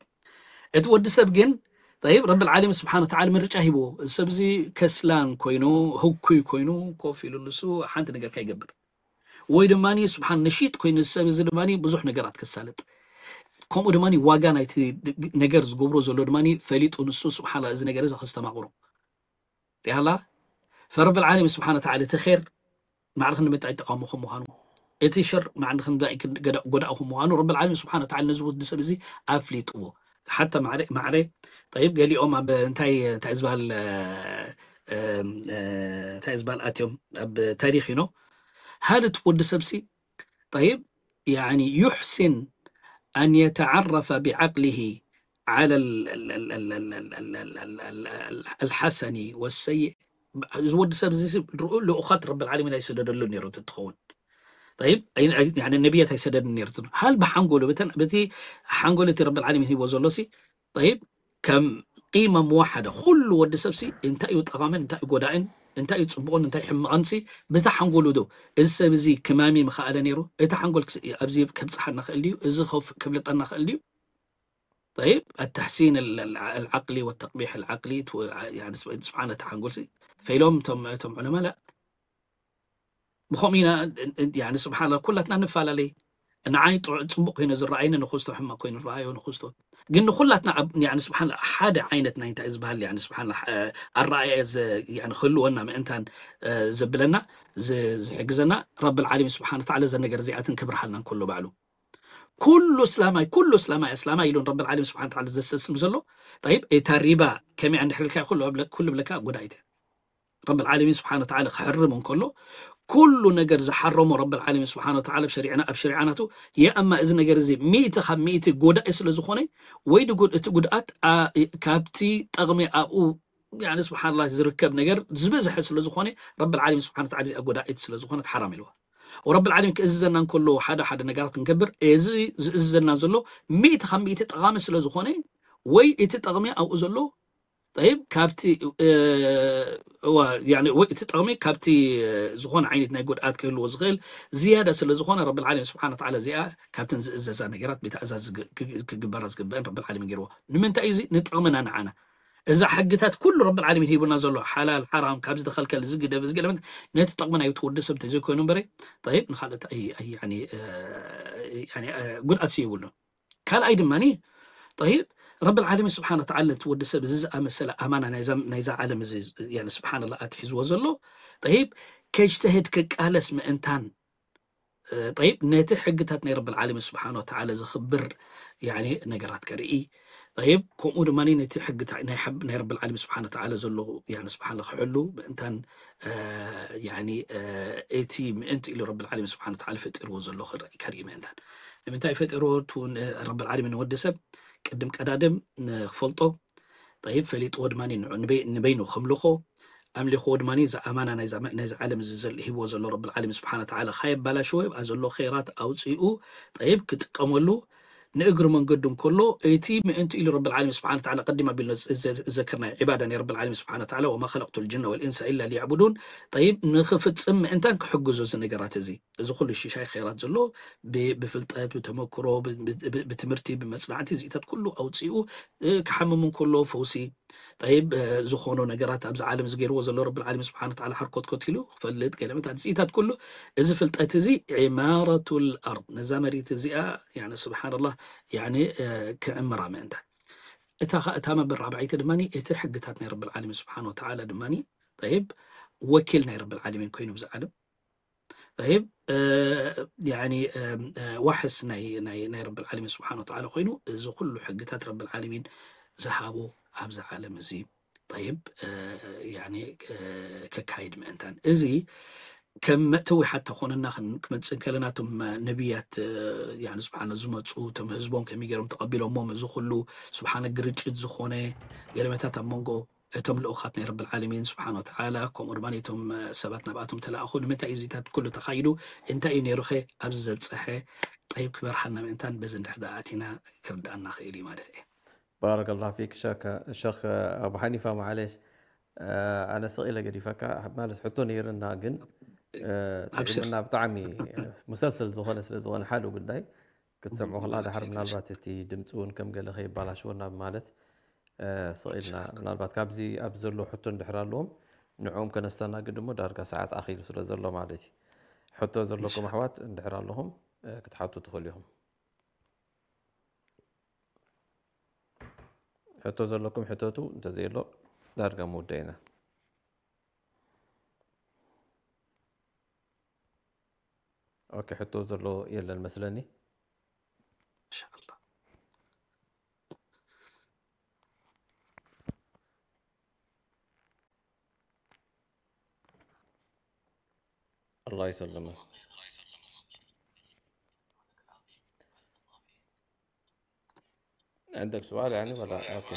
እቲ ወዲ ሰብ ግን፣ ጠይብ፣ ረብል ዓለሚን ስብሓን ወተዓላ ምርጫ ሂብዎ። እዚ ሰብ እዚ ከስላን ኮይኑ፣ ህኩይ ኮይኑ፣ ኮፍ ኢሉ ንሱ ሓንቲ ነገር ከይገብር። ወይ ድማ ስብሓን ነሺጥ ኮይኑ፣ እዚ ሰብ እዚ ድማ ብዙሕ ነገራት ከሳልጥ። ከምኡ ድማ ዋጋ ናይቲ ነገር ዝገብሮ ዘሎ ድማ ፈሊጡ ንሱ ስብሓን እዚ ነገር እዚ ከስተማቕሮ። ሪኣላ ፈረብል ዓለሚን ስብሓን ወተዓላ እቲ ኸይር ማዕርኽ ንምንታይ ጠቓሙ ከም ምዃኑ፣ እቲ ሸር ማዕርኽ ንምንታይ ክን-፣ ገዳ-፣ ጎዳኢ ከም ምዃኑ ረብል ዓለሚን ስብሓን ወተዓላ ነዚ ወዲ ሰብ እዚ ኣፍሊጥዎ። ሓታ ማዕረ፣ ማዕረ፣ ጠይብ፣ ገሊኦም ኣብ እንታይ፣ እንታይ ዝበሃል፣ እ፣ እ፣ እንታይ ዝበሃል ኣትዮም ኣብ ታሪኽ ኢኖ። ሃል እቲ ወዲ ሰብሲ፣ ጠይብ፣ ያኒ ዩሕሲን ኣን የተዓረፈ ብዓቅሊሂ ዓለ ል-፣ ል-፣ ል-፣ ል-፣ ል-፣ ል-፣ ል-፣ ል-፣ ል-፣ ል-፣ ኣልሓሰኒ ወሰይእ። እዚ ወዲ ሰብ እዚ ርኡ ልኡኻት ረብል ዓለሚን ኣይሰደደሉ ነይሩ ትኸውን። ጠይብ፣ ኣይ-፣ ኣይ-፣ ያኒ ነቢያት ኣይሰደድን ነይሩ ትብል። ሃል ብሓንጎሉ፣ በተን-፣ በቲ ሓንጎል እቲ ረብል ዓለሚን ሂቦ ዘሎ ሲ፣ ጠይብ፣ ከም ቂመ መዋሓደ፣ ኩሉ ወዲ ሰብ ሲ እንታይ እዩ ጠቓምን፣ እንታይ እዩ ጎዳእን፣ እንታይ እዩ ጽቡቕን፣ እንታይ ሕማቕን ሲ፣ በቲ ሓንጎሉ ዶ፣ እዚ ሰብ እዚ ክማሚ ምኸኣለ ነይሩ፣ እቲ ሓንጎል ክስ-፣ ኣብዚ ከብጽሓና ክእል ድዩ፣ እዚ ከፍ-፣ ክብልጠና ክእል ድዩ? ጠይብ፣ ኣተሕሲን ል-፣ ል-፣ ልዓቅሊ ወተቅቢሕ ልዓቅሊ፣ ት-፣ ያኒ ስብ-፣ ስብሓን እቲ ሓንጎል ሲ፣ ፈይሎም እቶም፣ እቶም ዑለማ፣ ላ። ብኸምኡ ኢና፣ እ-፣ እ-፣ ያኒ ስብሓንላ ኩላትና ንፈላለይ። ንዓይ ጥዑ-፣ ጽቡቕ ኮይኑ ዝረኣየኒ ንኽስቶ ሕማቕ ኮይኑ ዝረኣዮ ንኽስቶ። ግን ንኹላትና ኣብ፣ ያኒ ስብሓንላ ሓደ ዓይነት ናይ እንታይ ዝበሃል፣ ያኒ ስብሓንላ፣ እ፣ ኣረኣእያ ዘ-፣ ያኒ ክህልወና ምእንታን፣ እ፣ ዘብለና፣ ዝ-፣ ዝሕግዘና ረብል ዓለሚን ስብሓን ወተዓላ እዘን ነገር እዚኣትን ክብርሃልና እንከሎ ባዕሉ። ኩሉ እስላማይ፣ ኩሉ እስላማይ፣ እስላማይ ኢሉን ረብል ዓለሚን ስብሓን ወተዓላ ዘሰስም ዘሎ፣ ጠይብ፣ እታ ሪባ ከመይ እንድሕር ኢልካ ኩሉ ብለ-፣ ኩሉ ብለካ ጎዳኢት እያ። ረብል ዓለሚን ስብሓን ወተዓላ ክሕርም እንከሎ፣ ኩሉ ነገር ዝሓረሞ ረብል ዓለሚን ስብሓን ወተዓላ ኣብ ሸሪዕና፣ ኣብ ሸሪዓናቱ፣ የእማ እዚ ነገር እዚ ሚእቲ ካብ ሚእቲ ጎዳኢ ስለ ዝኾነ፣ ወይ ድጉ-፣ እቲ ጉድኣት፣ ኣ-፣ ካብቲ ጠቕሚ ኣብኡ፣ ያኒ ስብሓንላ ዝርከብ ነገር ዝበዝሐ ስለ ዝኾነ፣ ረብል ዓለሚን ስብሓን ወተዓላ እዚኣ ጎዳኢት ስለ ዝኾነት ሓራም ኢልዋ። ወረብል ዓለሚን ክእዝዘና እንከሎ ሓደ ሓደ ነገራት ክንገብር፣ እዚ ዝእዝዘና ዘሎ ሚእቲ ካብ ሚእቲ ጠቓሚ ስለ ዝኾነ፣ ወይ እቲ ጠቕሚ ኣብኡ ዘሎ፣ ጠይብ፣ ካብቲ፣ እ፣ እዋ፣ ያኒ፣ ወይ እቲ ጠቕሚ ካብቲ፣ እ፣ ዝኾነ ዓይነት ናይ ጉድኣት ክህልዎ ዝኽእል ዝያዳ ስለ ዝኾነ፣ ረብል ዓለሚን ስብሓን ወተዓላ እዚኣ ካብተን ዝእዘዛ ነገራት ብትእዛዝ ዝግ-፣ ክግ-፣ ክግበራ ዝግበአን ረብል ዓለሚን ገይርዎ። ንምንታይ እዩ እዚ? ንጠቕምና ንዓና። እዛ ሕግታት ኩሉ ረብል ዓለሚን ሂቡና ዘሎ፣ ሓላል፣ ሓራም፣ ካብ ዝተኸልከል፣ ዝግደፍ፣ ዝገለመን፣ ነቲ ጠቕምና እዩ፣ እቲ ወዲ ሰብ እንተዘይኮይኑ እምበረ፣ ጠይብ፣ ንኻልኦት ኣይ-፣ ኣይ-፣ ያኒ፣ እ፣ ያኒ፣ እ፣ ጉድኣት የብሉን። ካልኣይ ድማ፣ ጠይብ፣ ረብል ዓለሚን ስብሓን ወተዓላ ነቲ ወዲ ሰብ እዚ ዝኣመሰለ ኣማና ናይዛ፣ ናይዛ ዓለም እዚ፣ ያኒ፣ ስብሓንላ ኣትሒዝዎ ዘሎ፣ ጠይብ፣ ከጅተህድ ክቃለስ ምእንታን፣ እ፣ ጠይብ፣ ነቲ ሕግታት ናይ ረብል ዓለሚን ስብሓን ወተዓላ ዘኽብር፣ ያኒ፣ ነገራት ከርኢ፣ ጠይብ፣ ከምኡ ድማ ነቲ ሕግታ-፣ ናይ ሓብ-፣ ናይ ረብል ዓለሚን ስብሓን ወተዓላ ዘሎ፣ ያኒ፣ ስብሓን ክሕሉ ምእንታን፣ እ፣ ያኒ፣ እ፣ እቲ ምእንቲ ኢሉ ረብል ዓለሚን ስብሓን ወተዓላ ፈጢርዎ ዘሎ ክርኢ-፣ ከርኢ ምእንታን። ንምንታይ ፈጢርዎ? እቲ ውን-፣ ረብል ዓለሚን ንወዲ ሰብ ቅድም ቀዳድም ንክፈልጦ፣ ጠይብ፣ ፈሊጥዎ ድማ ንዑ-፣ ንበይ-፣ ንበይኑ ከምልኾ፣ ኣምሊኽዎ ድማ እዛ ኣማና ናይዛ መ-፣ ናይዛ ዓለም እዚ ዘል-፣ ሂብዎ ዘሎ ረብል ዓለሚን ስብሓን ወተዓላ ካየባላሽዎ፣ ኣብኣ ዘሎ ኸይራት ኣውፂኡ፣ ጠይብ፣ ክጥቀመሉ፣ ንእግሪ መንገዱ እንከሎ፣ እቲ ምእንቲ ኢሉ ረብል ዓለሚን ስብሓነ ወተዓላ፣ ቀዲም ኣቢልና ዘ-፣ ዘ-፣ ዘከርናዮ ዒባዳ ናይ ረብል ዓለሚን ስብሓነ ወተዓላ፣ "ወማ ኸለቅቱል ጅነ ወል ኢንሰ ኢላ ሊያዕቡዱን", ጠይብ፣ ንኽፍጽም ምእንታን ክሕግዞ እዚ ነገራት እዚ። እዚ ኩሉ ሽሻይ ኸይራት ዘሎ ብ-፣ ብፍልጠት፣ ብተመክሮ፣ ብ-፣ ብ-፣ ብ-፣ ብትምህርቲ፣ ብመጽናዕቲ፣ እዚታት ኩሉ ኣውጺኡ፣ እ፣ ክሓምም እንከሎ ፈውሲ፣ ጠይብ፣ እ፣ ዝኾኖ ነገራት ኣብዚ ዓለም እዚ ገይርዎ ዘሎ ረብል ዓለሚን ስብሓነ ወተዓላ ሓርኮትኮት ኢሉ ክፈልጥ፣ ገለመታት፣ እዚታት ኩሉ፣ እዚ ፍልጠት እዚ ዒማረቱል ኣርድ፣ ነዛ መሬት እዚኣ፣ ያኒ፣ ስብሓንላህ፣ ያኒ፣ እ፣ ክዕምራ ምእንታን። እታ ኸ-፣ እታ መበል ራብዓይቲ ድማ እቲ ሕግታት ናይ ረብል ዓለሚን ስብሓነ ወተዓላ ድማ፣ ጠይብ፣ ወኪል ናይ ረብል ዓለሚን ኮይኑ ብዚ ዓለም፣ ጠይብ፣ እ፣ ያኒ፣ እ፣ እ፣ ዋሕስ ናይ፣ ናይ፣ ናይ ረብል ዓለሚን ስብሓነ ወተዓላ ኮይኑ፣ እዚ ኩሉ ሕግታት ረብል ዓለሚን ዝሃቦ ኣብዚ ዓለም እዚ፣ ጠይብ፣ እ፣ ያኒ፣ እ፣ ከካይድ ምእንታን። እዚ ከም መእተዊ ሓታ ኮነና ክን-፣ ክመጽእ እንከለና፣ እቶም ነቢያት፣ እ፣ ያኒ፣ ስብሓን፣ ዝመጹ፣ እቶም ህዝቦም ከመይ ገይሮም ተቐቢሎሞም፣ እዚ ኩሉ፣ ስብሓን፣ ግርጭት ዝኾነ ገለመታት ኣብ መንጎ እቶም ልኡኻት ናይ ረብል ዓለሚን ስብሓን ወተዓላ፣ ከምኡ ድማ እቶም፣ እ፣ ሰባት ናብኣቶም ተለኣኹ፣ ንምንታይ እዩ እዚታት ኩሉ ተኻይዱ፣ እንታይ እዩ ነይሩኸ ኣብዚ ዘብጽሐ፣ ጠይብ፣ ክበርሃልና ምእንታን በዚ እንድሕር ደኣ ኣቲና ክርድኣና ክእል እዩ ማለት እየ። ባረከላህ ፊክ ሸክ-፣ ሸኽ ኣቡ ሓኒፋ፣ ማዓሌሽ፣ እ፣ ኣነ ስቕ ኢለ ገዲፈካ፣ ማለት ሕቶ ነይርና፣ ግን፣ እ፣ ኣብሽር። ጥዕምና ብጣዕሚ፣ እ፣ ሙሰልሰል ዝኾነ ስለ ዝኾነ ሓደ ጉዳይ ክትሰምዖ ከለኻ፣ ዳሓር ምናልባት እቲ ድምፂ እውን ከም ገለ ከይባላሽወና ብማለት፣ እ፣ ስቕ ኢልና፣ ምናልባት ካብዚ ኣብ ዘሎ ሕቶ እንድሕር ኣለዎም፣ ንዕኦም ከነስተናግድ እሞ ዳርጋ ሰዓት ኣኺሉ ስለ ዘሎ ማለት እዩ። ሕቶ ዘለኩም ኣሕዋት እንድሕር ኣለኹም፣ እ፣ ክትሓቱ ትኽእሉ ኢኹም። ሕቶ ዘለኩም ሕተቱ፣ እንተዘየሎ ዳርጋ ምውዳእ ኢና። ኦኬ፣ ሕቶ ዘሎ የለን መስለኒ። ኢንሻኣላህ። الله يسلمك. عندك سؤال يعني ولا؟ أوكي.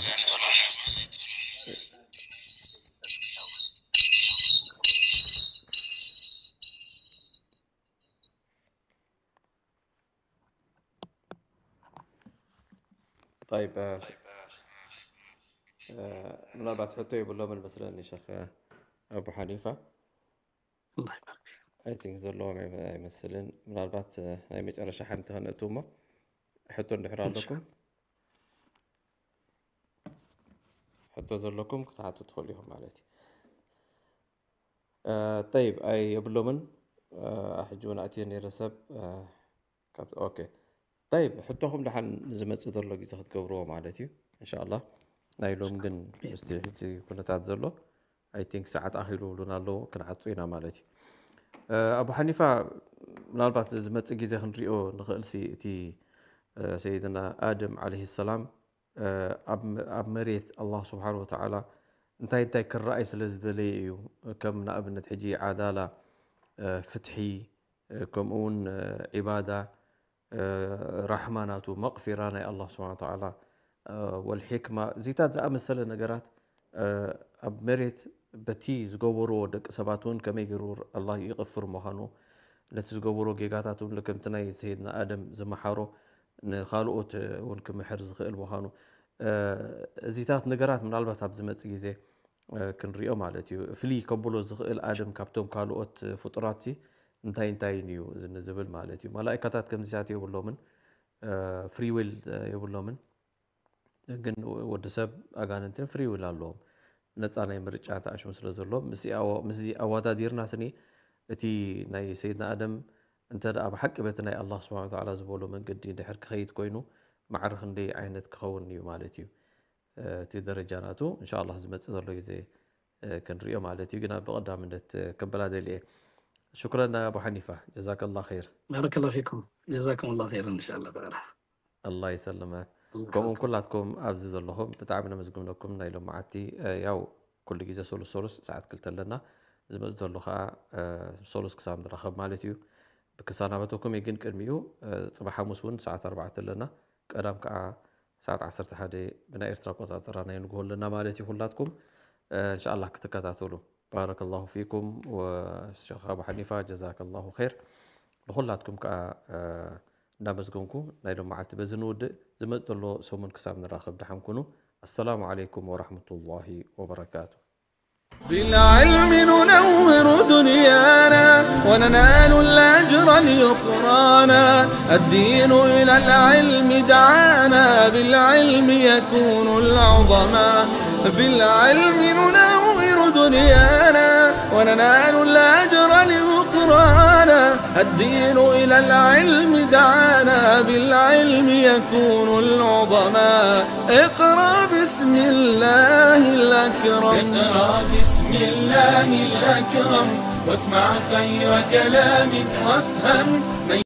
طيب، آه، آه، ምናልባት ሕቶ የብሎምን መስለኒ ሸኽ ኣቡ ሓኒፋ። الله يبارك فيك. I think ዘለዎም ኣይመ-፣ ኣይመስልን። ምናልባት፣ እ፣ ናይ መጨረሻ ሓንቲ ከነእቱ እሞ፣ ሕቶ እንድሕር ኣለኩም፣ ሕቶ ዘለኩም ክትሓቱ ትኽእሉ ኢኹም ማለት እዩ። እ፣ ጠይብ፣ ኣይ የብሎምን። እ፣ ሕጂ እውን ኣትየ ነይረ ሰብ፣ እ፣ ካብ፣ ኦኬ። ጠይብ፣ ሕቶኹም ደሓን ንዝመጽእ ዘሎ ግዜ ክትገብርዎ ማለት እዩ፣ እንሻኣላህ። ናይ ሎም ግን ምስቲ ሕጂ ኩነታት ዘሎ፣ I think ሰዓት ኣኺሉ ብሉና ኣሎ፣ ክንዓጹ ኢና ማለት እዩ። እ፣ ኣቡ ሓኒፋ፣ ምናልባት ዝመጽእ ግዜ ክንሪኦ ንኽእልሲ፣ እቲ፣ እ፣ ሰይድና ኣደም ዓለይሂ ሰላም፣ እ፣ ኣብ፣ ኣብ መሬት ኣላህ ስብሓን ወተዓላ እንታይ እንታይ ክረኣይ ስለ ዝደለየ እዩ። ከም ንኣብነት ሕጂ ዓዳላ፣ እ፣ ፍትሒ፣ እ፣ ከምኡ እውን፣ እ፣ ዒባዳ፣ እ፣ ራሕማ ናቱ፣ መቕፊራ ናይ ኣላህ ስብሓን ወተዓላ፣ እ፣ ወልሒክማ፣ እዚታት ዝኣመሰለ ነገራት፣ እ፣ ኣብ መሬት በቲ ዝገበርዎ ደቂ ሰባት እውን ከመይ ገይሩ ኣላህ ይቕፍር ምዃኑ፣ ነቲ ዝገበርዎ ጌጋታት እውን ከምቲ ናይ ሰይድና ኣደም ዝመሓሮ ንኻልኦት እውን ክምሕር ዝኽእል ምዃኑ፣ እ፣ እዚታት ነገራት ምናልባት ኣብ ዝመጽእ ግዜ፣ እ፣ ክንሪኦ ማለት እዩ። ፍልይ ከብሎ ዝኽእል ኣደም ካብቶም ካልኦት ፍጡራትሲ እንታይ እንታይን እዩ ንዝብል ማለት እዩ። መላኢካታት ከምዚታት የብሎምን፣ እ፣ ፍሪ ዊል፣ እ፣ የብሎምን። ግን ወዲ ሰብ ኣጋንንትን ፍሪ ዊል ኣለዎም። ነጻ ናይ ምርጫ ተኣሽሙ ስለ ዘሎ፣ ምስዚ ኣወ-፣ ምስዚ ኣወዳዲርና ስኒ፣ እቲ ናይ ሰይድና ኣደም እንተ ደኣ ብሓቂ በቲ ናይ ኣላህ ስብሓን ወተዓላ ዝበሎ መንገዲ እንድሕር ክኸይድ ኮይኑ፣ ማዕረ ክንደይ ዓይነት ክኸውን እዩ ማለት እዩ። እ፣ እቲ ደረጃ ናቱ፣ እንሻኣላህ፣ ዝመጽእ ዘሎ ግዜ፣ እ፣ ክንሪኦ ማለት እዩ። ግና ብቐዳምነት፣ እ፣ ከበላ ደልየ። ሽኩረን ኣቡ ሓኒፋ፣ ጀዛከላህ ኸይር። ባረከላሁ ፊኩም። ጀዛኩሙላህ ኸይረን፣ እንሻኣላህ ተዓላ። ኣላህ ይሰልመክ። ኣላህ ከምኡውን ይሓፍظኩም። ኩላትኩም ኣብዚ ዘለኹም ብጣዕሚ ነመስግነኩም። ናይ ሎማዓቲ፣ እ፣ ያው ኩሉ ግዜ ሰሉስ ሰሉስ ሰዓት ክልተ ኣለና። ዝመጽእ ዘሎ ኸዓ፣ እ፣ ሰሉስ ክሳብ ንራኸብ ማለት እዩ። ብክሰናበተኩም እየ፣ ግን ቅድሚኡ፣ እ፣ ጽባሕ ሓሙስ እውን ሰዓት ኣርባዕተ ኣለና። ቀዳም ከዓ ሰዓት ዓሰርተ ሓደ ብናይ ኤርትራ ኣቆጻጽራ ናይ ንግሆ ኣለና ማለት እዩ። ኩላትኩም፣ እ፣ እንሻኣላህ ክትከታተሉ። ባረከላሁ ፊኩም ወሸኽ ኣቡ ሓኒፋ፣ ጀዛከላሁ ኸይር። ንኹላትኩም ከዓ፣ እ፣ እንዳመስገንኩ ናይ ሎም መዓልቲ በዚ ንውድእ። ዝመጽእ ዘሎ ሰሙን ክሳብ ንራኸብ ደሓን ኩኑ። ኣሰላሙ ዓለይኩም ወራህመቱላሂ ወበረካቱ። بالعلم ننور دنيانا وننال الأجر اليخرانا. الدين إلى العلم دعانا، بالعلم يكون العظماء. بالعلم ننور دنيانا وننال الأجر اليخرانا. الدين إلى العلم دعانا، بالعلم يكون العظماء. اقرأ بسم الله الأكرم. اقرأ بسم الله الأكرم، واسمع خير كلام وافهم.